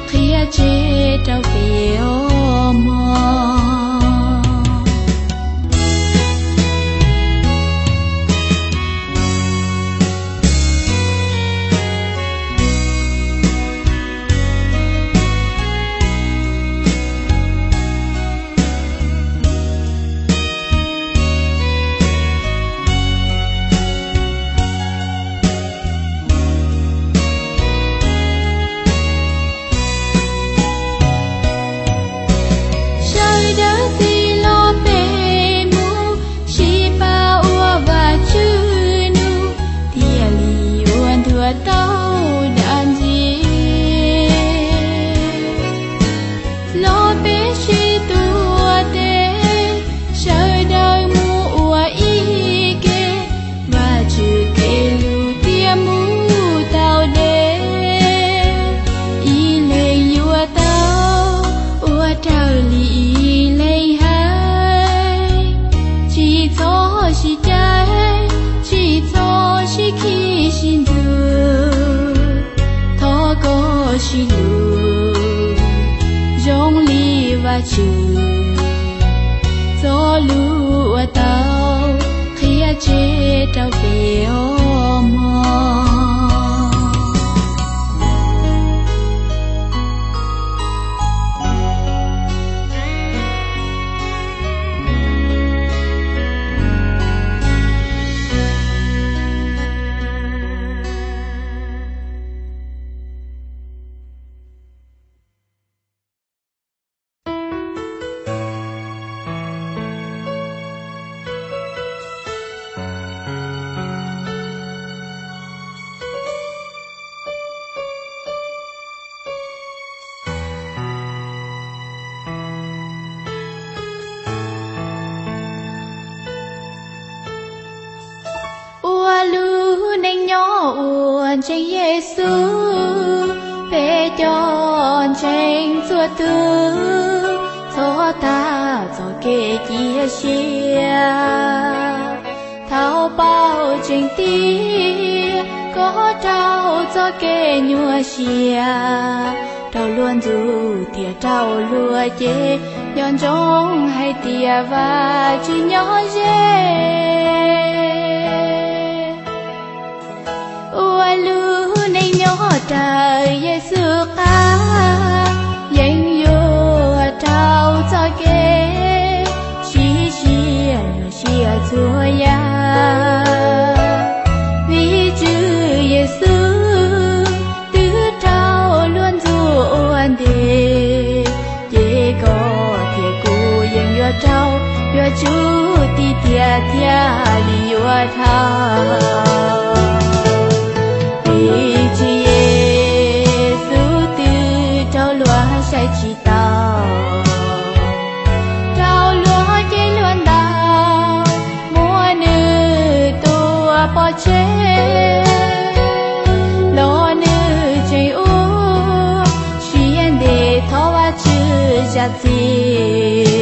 qhia tseg rau peb os mog. Sawv daws txib los peb mus, sib pab ua Vajtswv nus, thiaj li yuav ntuas tau dab ntxiag. Los peb sib tuav teb, sawv daws mus ua ib ke, Vajtswv kev lus thiaj mus tau deb. Ib leeg yuav tau ua raws li ib leeg hais, tsis txhob sib cav, tsis txhob sib khib sib ntxub. Thov koj sib hlub zoo li Vajtswv txoj lus uas tau qhia tseg rau peb os mog. Ua lub neej nyob uas ntseeg Yexus, peb cov ntseeg txhua tus, txhob tag txoj kev cia siab. Thaum paub tseeb tiag, koj raug txoj kev nyuaj siab, raug luag ntxub thiab raug luag cem, nco ntsoov hais tias Vajtswv nyob ze. Ua lub neej nyob raws Yexus qab, yeej yuav raug txoj kev sib siab nyuaj siab txhua yam. Vim Tswv Yexus twb raug luag ntxub ua ntej, ces koj thiab kuv yeej yuav raug, yuav tsum tiv tiag thiaj li yuav dhau. Vim Tswv Yexus twb raug luag saib tsis taus, raug luag cem luag ntaus, tsev, los nws tseem ua siab ntev thov Vajtswv zam txim.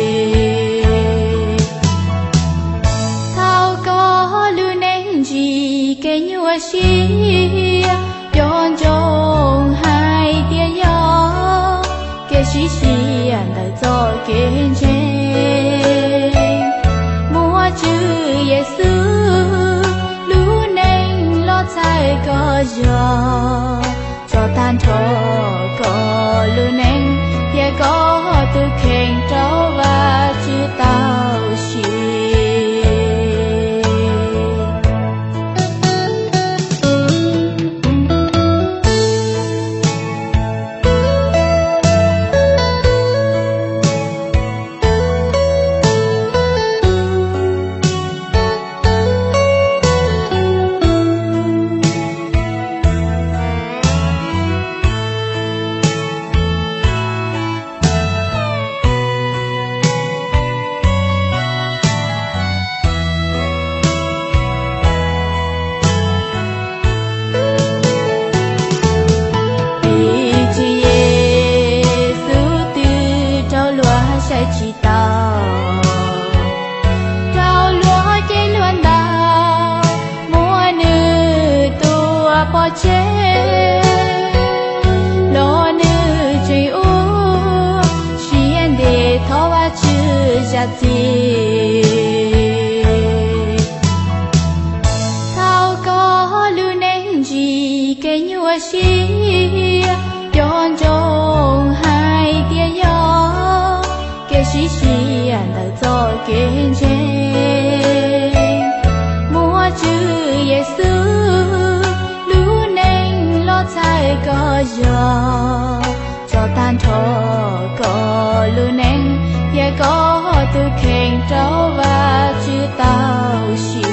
Thaum koj lub neej ntsib kev nyuaj siab, nco ntsoov hais tias yog kev sim siab ntawm txoj kev ntseeg. Muaj Tswv Yexus lub neej los txhawb koj zog, tso tag nrho koj lub neej thiab koj tus kheej rau Vajtswv tau siv. Vim Tswv Yexus twb raug luag saib tsis taus, raug luag cem luag ntaus, muab nws tua pov tseg, los nws tseem ua siab ntev thov Vajtswv zam txim. Thaum koj lub neej ntsib kev nyuaj siab, nco ntsoov hais tias yog kev sim siab ntawm txoj kev ntseeg. Muaj Tswv Yexus lub neej los txhawb koj zog, tso tag nrho koj lub neej thiab koj tus kheej rau Vajtswv tau siv.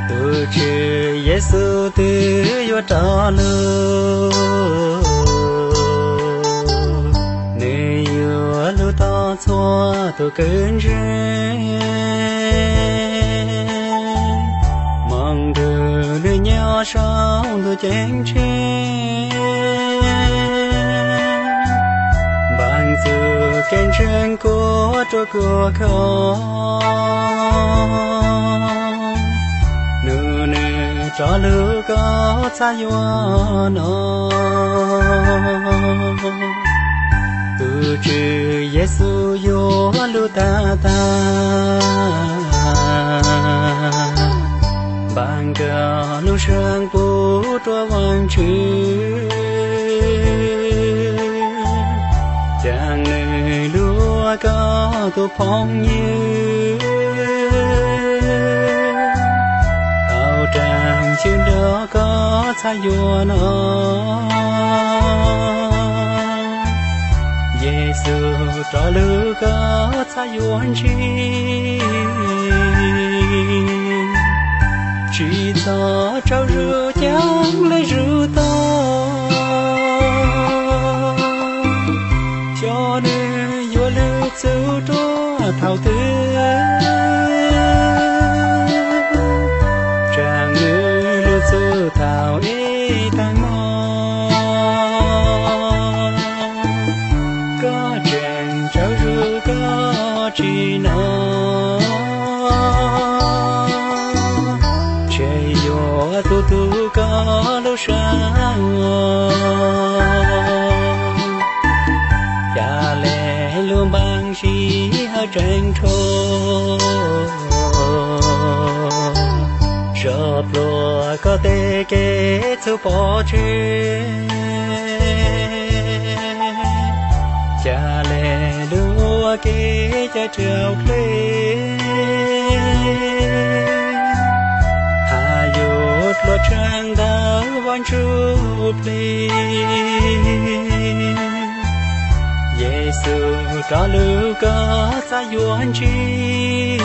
Tus Tswv Yexus twb yuav rov lug, nws yuav lug tau txhua tus kwv ntseeg, moog nrug nws nyob saum ntuj ceeb tsheej, npaaj txug kev ntseeg kuas ruaj kuas khov. Nub nws rov lug koj txhaj yuav noj. Tus Tswv Yexus yuav lug tag tag, npaaj koj lub sab puv rua Vaajtswv, ca nws lug ua koj tus phooj ywg, tau raag cim nrog koj txhaj yuav noj. Yexus rov lug koj txhaj yuav ntsib, tsi txhob tsaug zug caag le zug tog, cov nws yuav lug txug rua thaum twg, tsaam nws lug txug thaum ib taag moog. lub sab, cas le lub npaj sij hawm tseem rho, zog pluag koj tej kev txhub pov tseg, cas le lub ua kev cai raus dlej, has yuav dluav tshav ntawm Vaj Ntsujplig. Yexus rov lug koj txhaj yuav ntsig.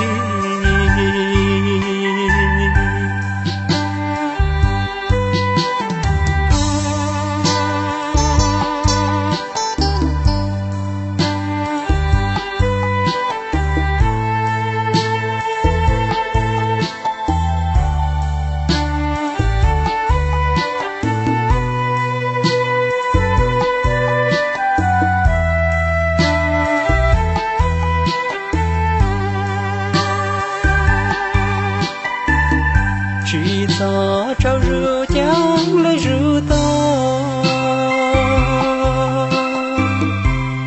Tsis txhob tsaug zug ceev lawv zug tau,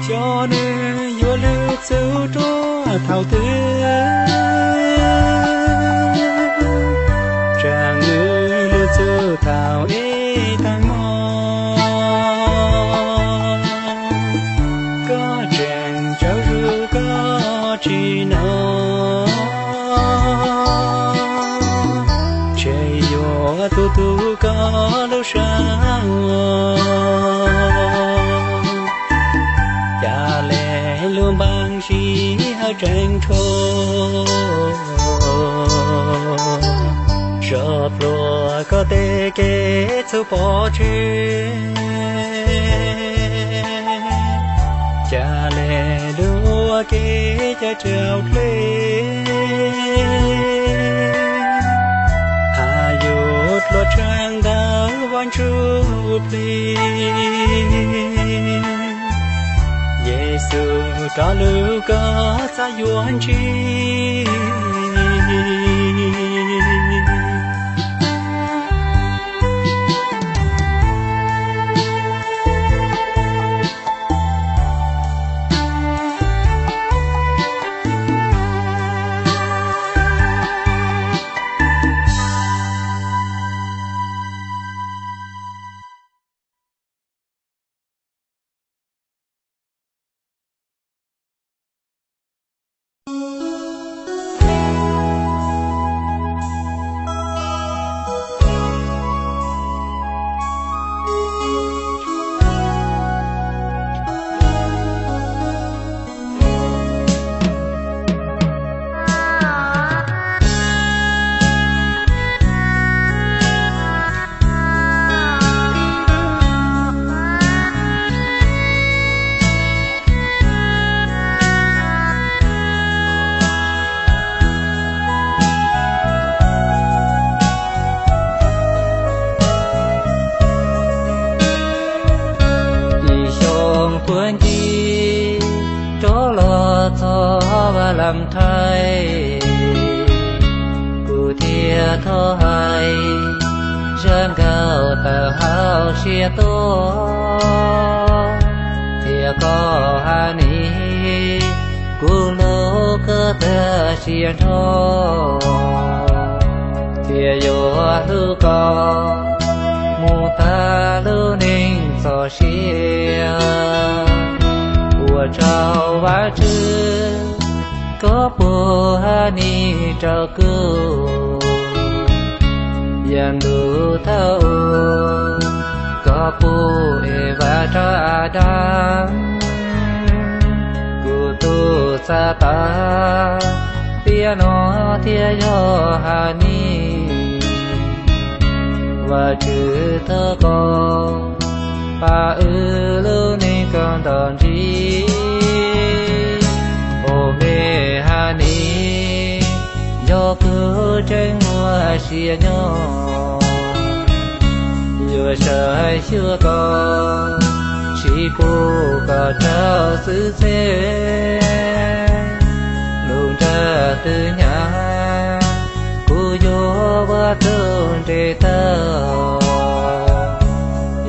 xyov nws yuav lug txug ruaj thaum twg, tsaam nws lug txug thaum ib taag mo. Koj tseem tsaug zug koj tsis nov, tseg yuav tu tu koj lub sab, cas le lub npaj sij hawm tseem rho, zog pluag koj tej kev txhub pov tseg, cas le lub ua kev cai raus dlej, has yuav dluav tshav ntawm Vaj Ntsujplig. Yexus rov lug koj txhaj yuav ntsig. Ib xyoo puag ncig rov los txog Vaj Lam Thai, kuv thiaj thov hais zaj nkauj tawm hauv siab tuaj qhia koj hais ni, kuv hlub koj tag siab nrho, thiaj yuav hlub koj mus tag lub neej txoj sia. Ua tsaug Vajtswv koj puag hais ni rau kuv, yav ntuj thaum ub koj pub Evas rau Adas, kuv tus txav tas tiam no thiaj yog hais ni. Vajtswv thov koj pab wb lub neej kom nto ntsis, ua me hais ni, yog kuv tseem muaj sia nyob, yuav saib xyuas koj, tsis pub koj raug txwv txev. Lub nra twg hnyav kuv yuav ua ua tug nres tag,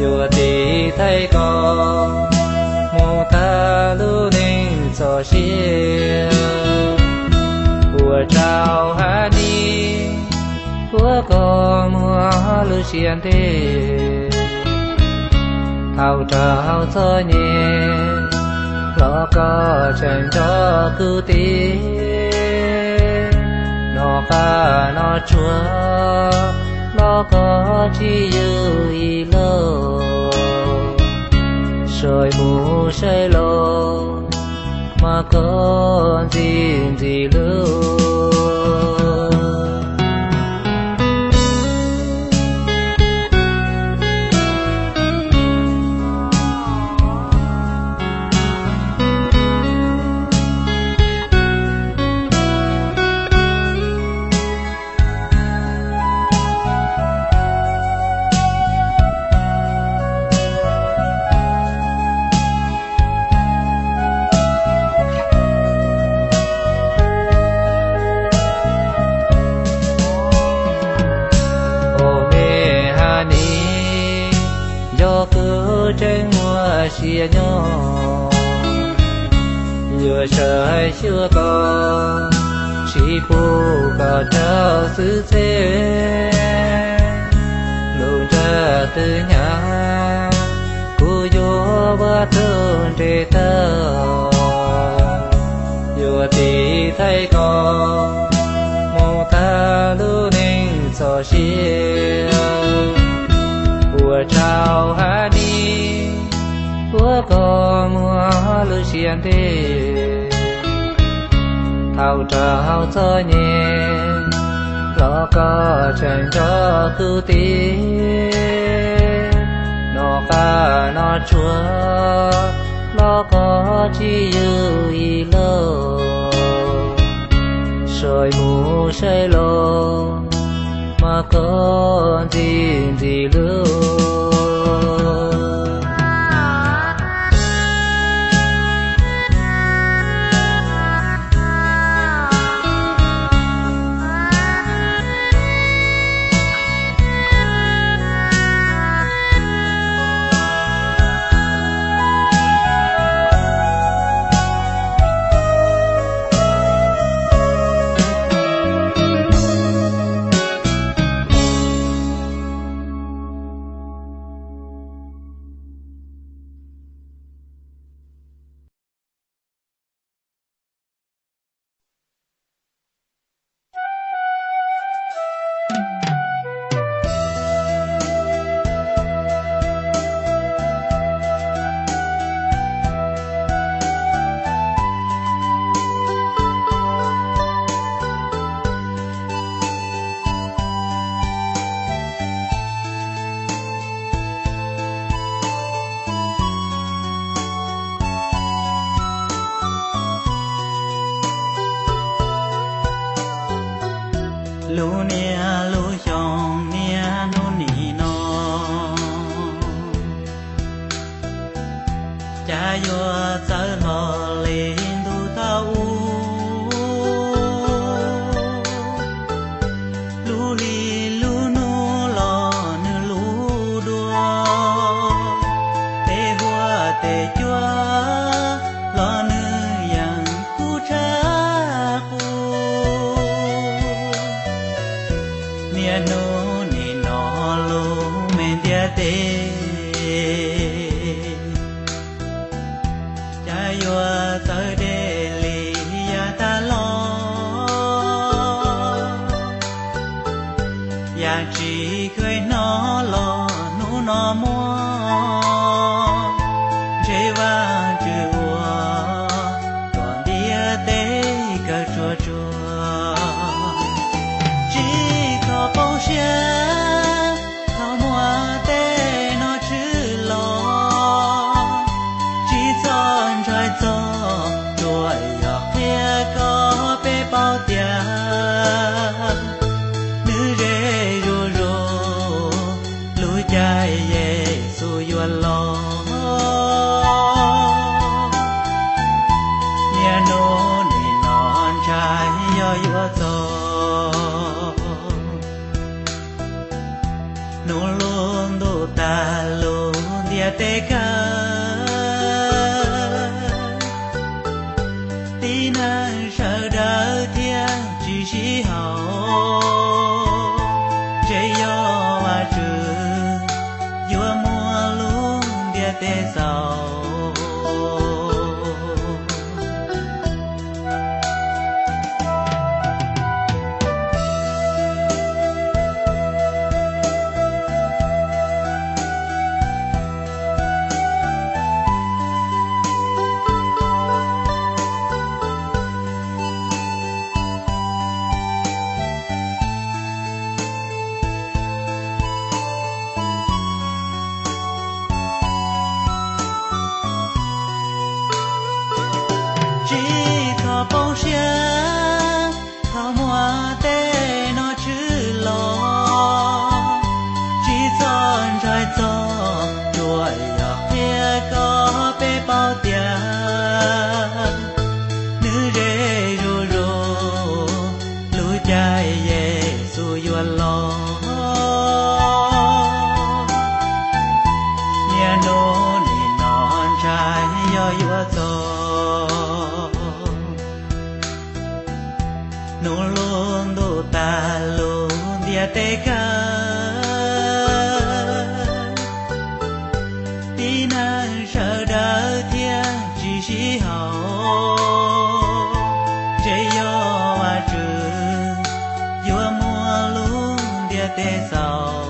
yuav tiv thaiv koj mus tag lub neej txoj sia. Ua rau haiv neeg ua koj muaj lub siab ntev, thaum raug txom nyem los koj tseem nco kuv tiag. Noj qab noj tsuag los koj tsis yws ib los, saib mus saib los mas koj ntxim ntxim hlub. Ua me haiv neeg, yog kuv tseem muaj sia nyob, yuav saib xyuas koj, tsis pub koj raug xwm txhev. Lub nra twg hnyav, kuv yuav ua tug nres tag, yuav tiv thaiv koj mus tag lub neej txoj sia. Ua rau haiv neeg ua koj muaj lub siab ntev, thaum raug txom nyem los koj tseem nco kuv tiag. Noj qab noj tsuag los koj tsis yws ib los, saib mus saib los mas koj ntxim ntxim hlub. Lub niaj lub xyoo niaj hnub nim no, cas yuav txawv hlo li ntu thaj ub. Lub hli lub hnub los nws lub dua, tej huab tej cua los nws yeej kub tshaj qub. Niaj hnub nim no lub me ntiaj teb, cas yuav txawv deb li yav tas los. Yam tsis kheev hnov los hnub no muaj, ntshe Vajtswv ua kom ntiaj teb kaw tsuag tsuag. Tsis txhob poob siab thaum muaj tej no tshwm los, tsis txhob ntshai txog, tsuas yog qhia kom peb paub tias nws ze zuj zus, lub caij Tej kawg, tib neeg sawv daws thiaj tsis sib haum, ntshe yog Vajtswv yuav muab lub ntiaj teb txaus. Tsis txhob poob siab, txhob muab tej no tshwm los, tsis txhob ntshai txog, tsuas yog qhia kom peb paub tias nws ze zuj zus, lub caij Yexus yuav los. Niaj hnub nim no ntshai yog yuav txog, hnub lub ntuj tas lub ntiaj teb kawg, tib neeg sawv daws thiaj tsis sib haum, ntshe yog Vajtswv yuav muab lub ntiaj teb txaus.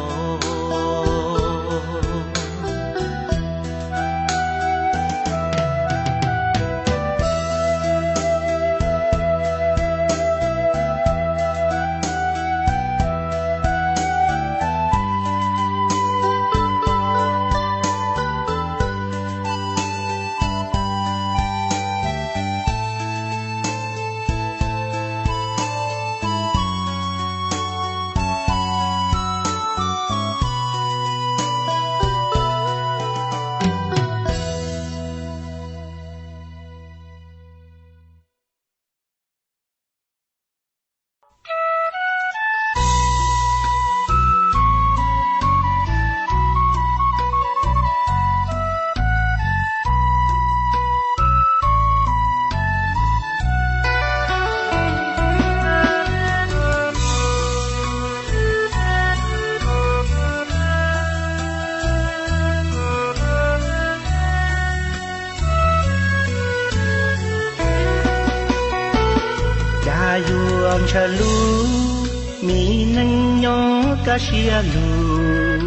Cas yuav ntshaw lub, mi neej nyob kaj siab lug,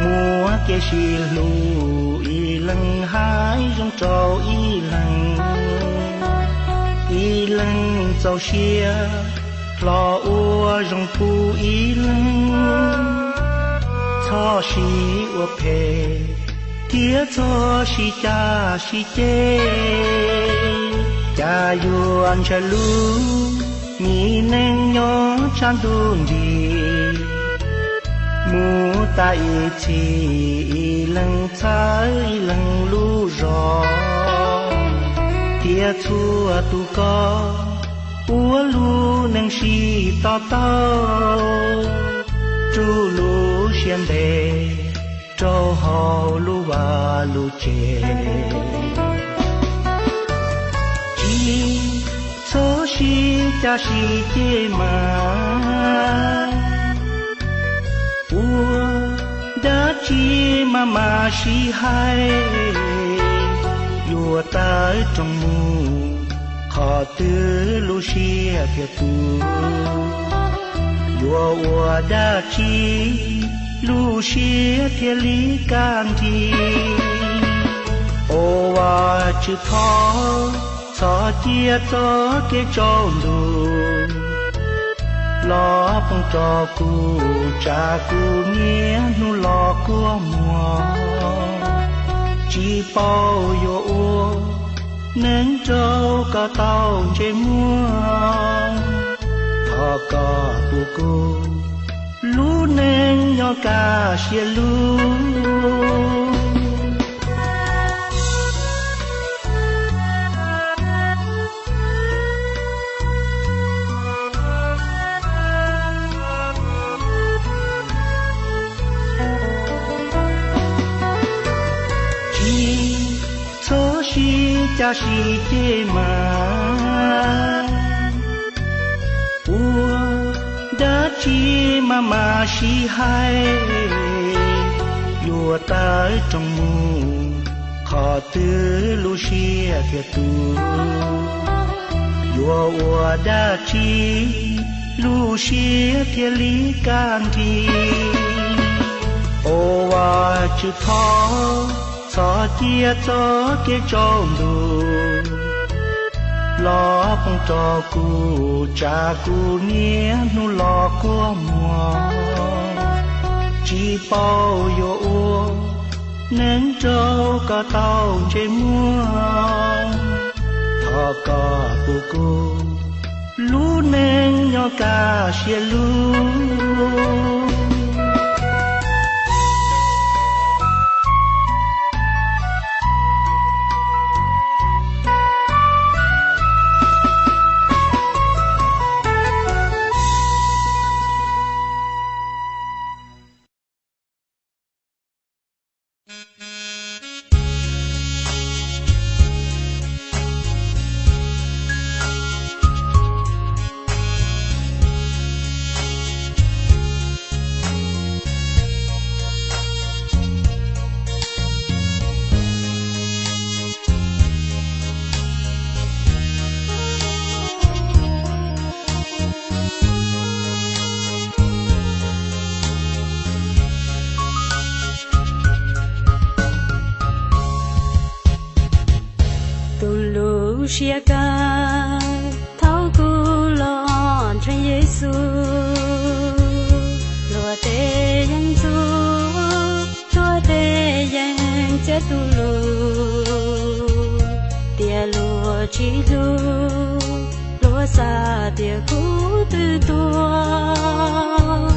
muab kev sib hlub ib leeg hais zoo rau ib leeg, ib leeg txaus siab hlo ua zoo pub ib leeg, txhob sib ua phem thiab txhob sib cav sib ceg. Cas yuav ntshaw lub, mi neej nyob tshav ntuj nti, mus tas ib txhis ib leeg txhawb ib leeg lub zog, thiab txhua tus koj ua lub neej sib to taub, rub lub siab ntev rau hauv lub vaj lub tsev. Tsis txhob sib cav sib ceg mas, ua dab tsi mas mam sib hais, yuav tawm rooj mus qhov twg lub siab thiaj tu, yuav ua dab tsi lub siab thiaj li kaj nrig. Au Vajtswv thov, txhob cia txoj kev tsaus ntuj los poob rau kuv, tsa kuv niaj hnub los kua muag. Tsis paub yuav ua neej rau kom tau ntsej muag, thov koj pub kuv lub neej nyob kaj siab lug. Cab sib ceg mas ua dab tsi mas mam sib hais, yuav tawm rooj mus qhov twg lub siab thiaj tu, yuav ua dab tsi lub siab thiaj li kaj nrig. Au Vajtswv thov, txhob cia txoj kev tsaus ntuj los poob rau kuv, tsam kuv niaj hnub los quaj muag, tsis paub yuav ua neej nrog koj tau ntsej muag. Thov koj pub kuv lub neej nyob kaj siab lug. Tus lub siab kaj thaum kuv los ntseeg Yexus, luag tej yeej ntxub, luag tej yeej txiav tus lus, tias luag tsis hlub, luag xav tias kuv twb tuag,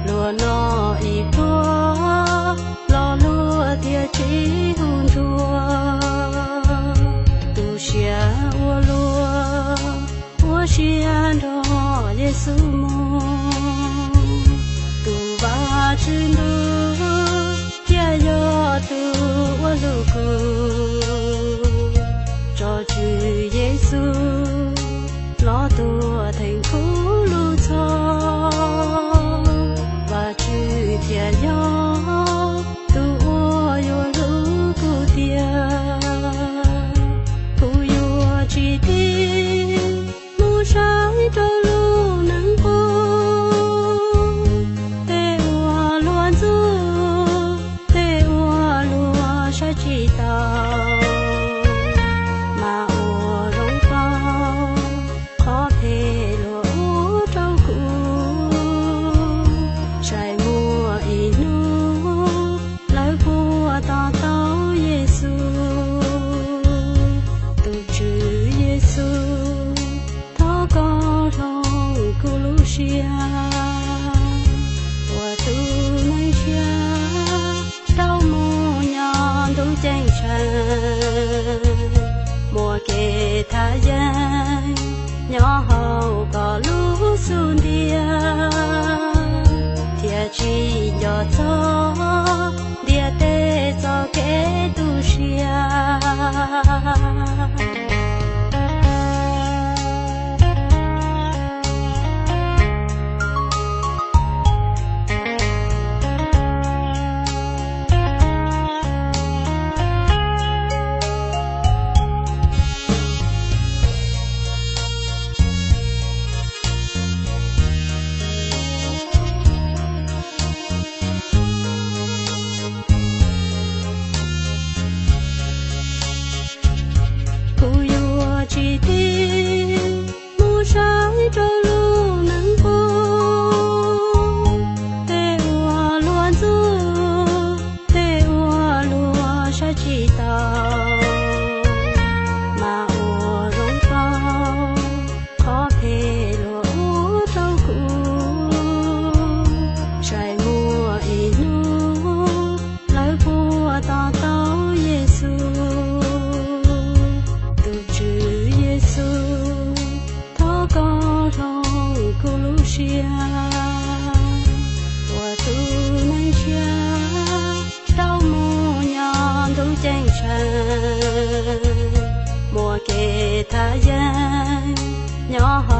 luag noj ib pluag los luag thiaj tsis hu nrua. Tu siab ua luaj, ua siab nrog Yexus mus, tus Vajtswv ntuj thiaj yog tus uas hlub kuv. Tso Tswv Yexus los tuag theej kuv lub txhoj, Vajtswv thiaj yog tus uas yuav hlub kuv tiag. Kuv yuav tsis tig mus saib rau lub neej qub, tej uas luag ntxub, tej uas luag saib tsis taus, mas ua zoo paub qhov phem luag ua rau kuv. Saib muaj ib hnub lawv puas to taub Yexus. Tus Tswv Yexus, thov koj hloov kuv lub siab, ua tus neeg tshiab rau mus nyob ntuj ceeb tsheej, muaj kev thaj yeeb nyob hauv koj lub xub ntiag, thiaj tsis nco txog ntiaj teb txoj kev tu siab. thaj yeeb nyob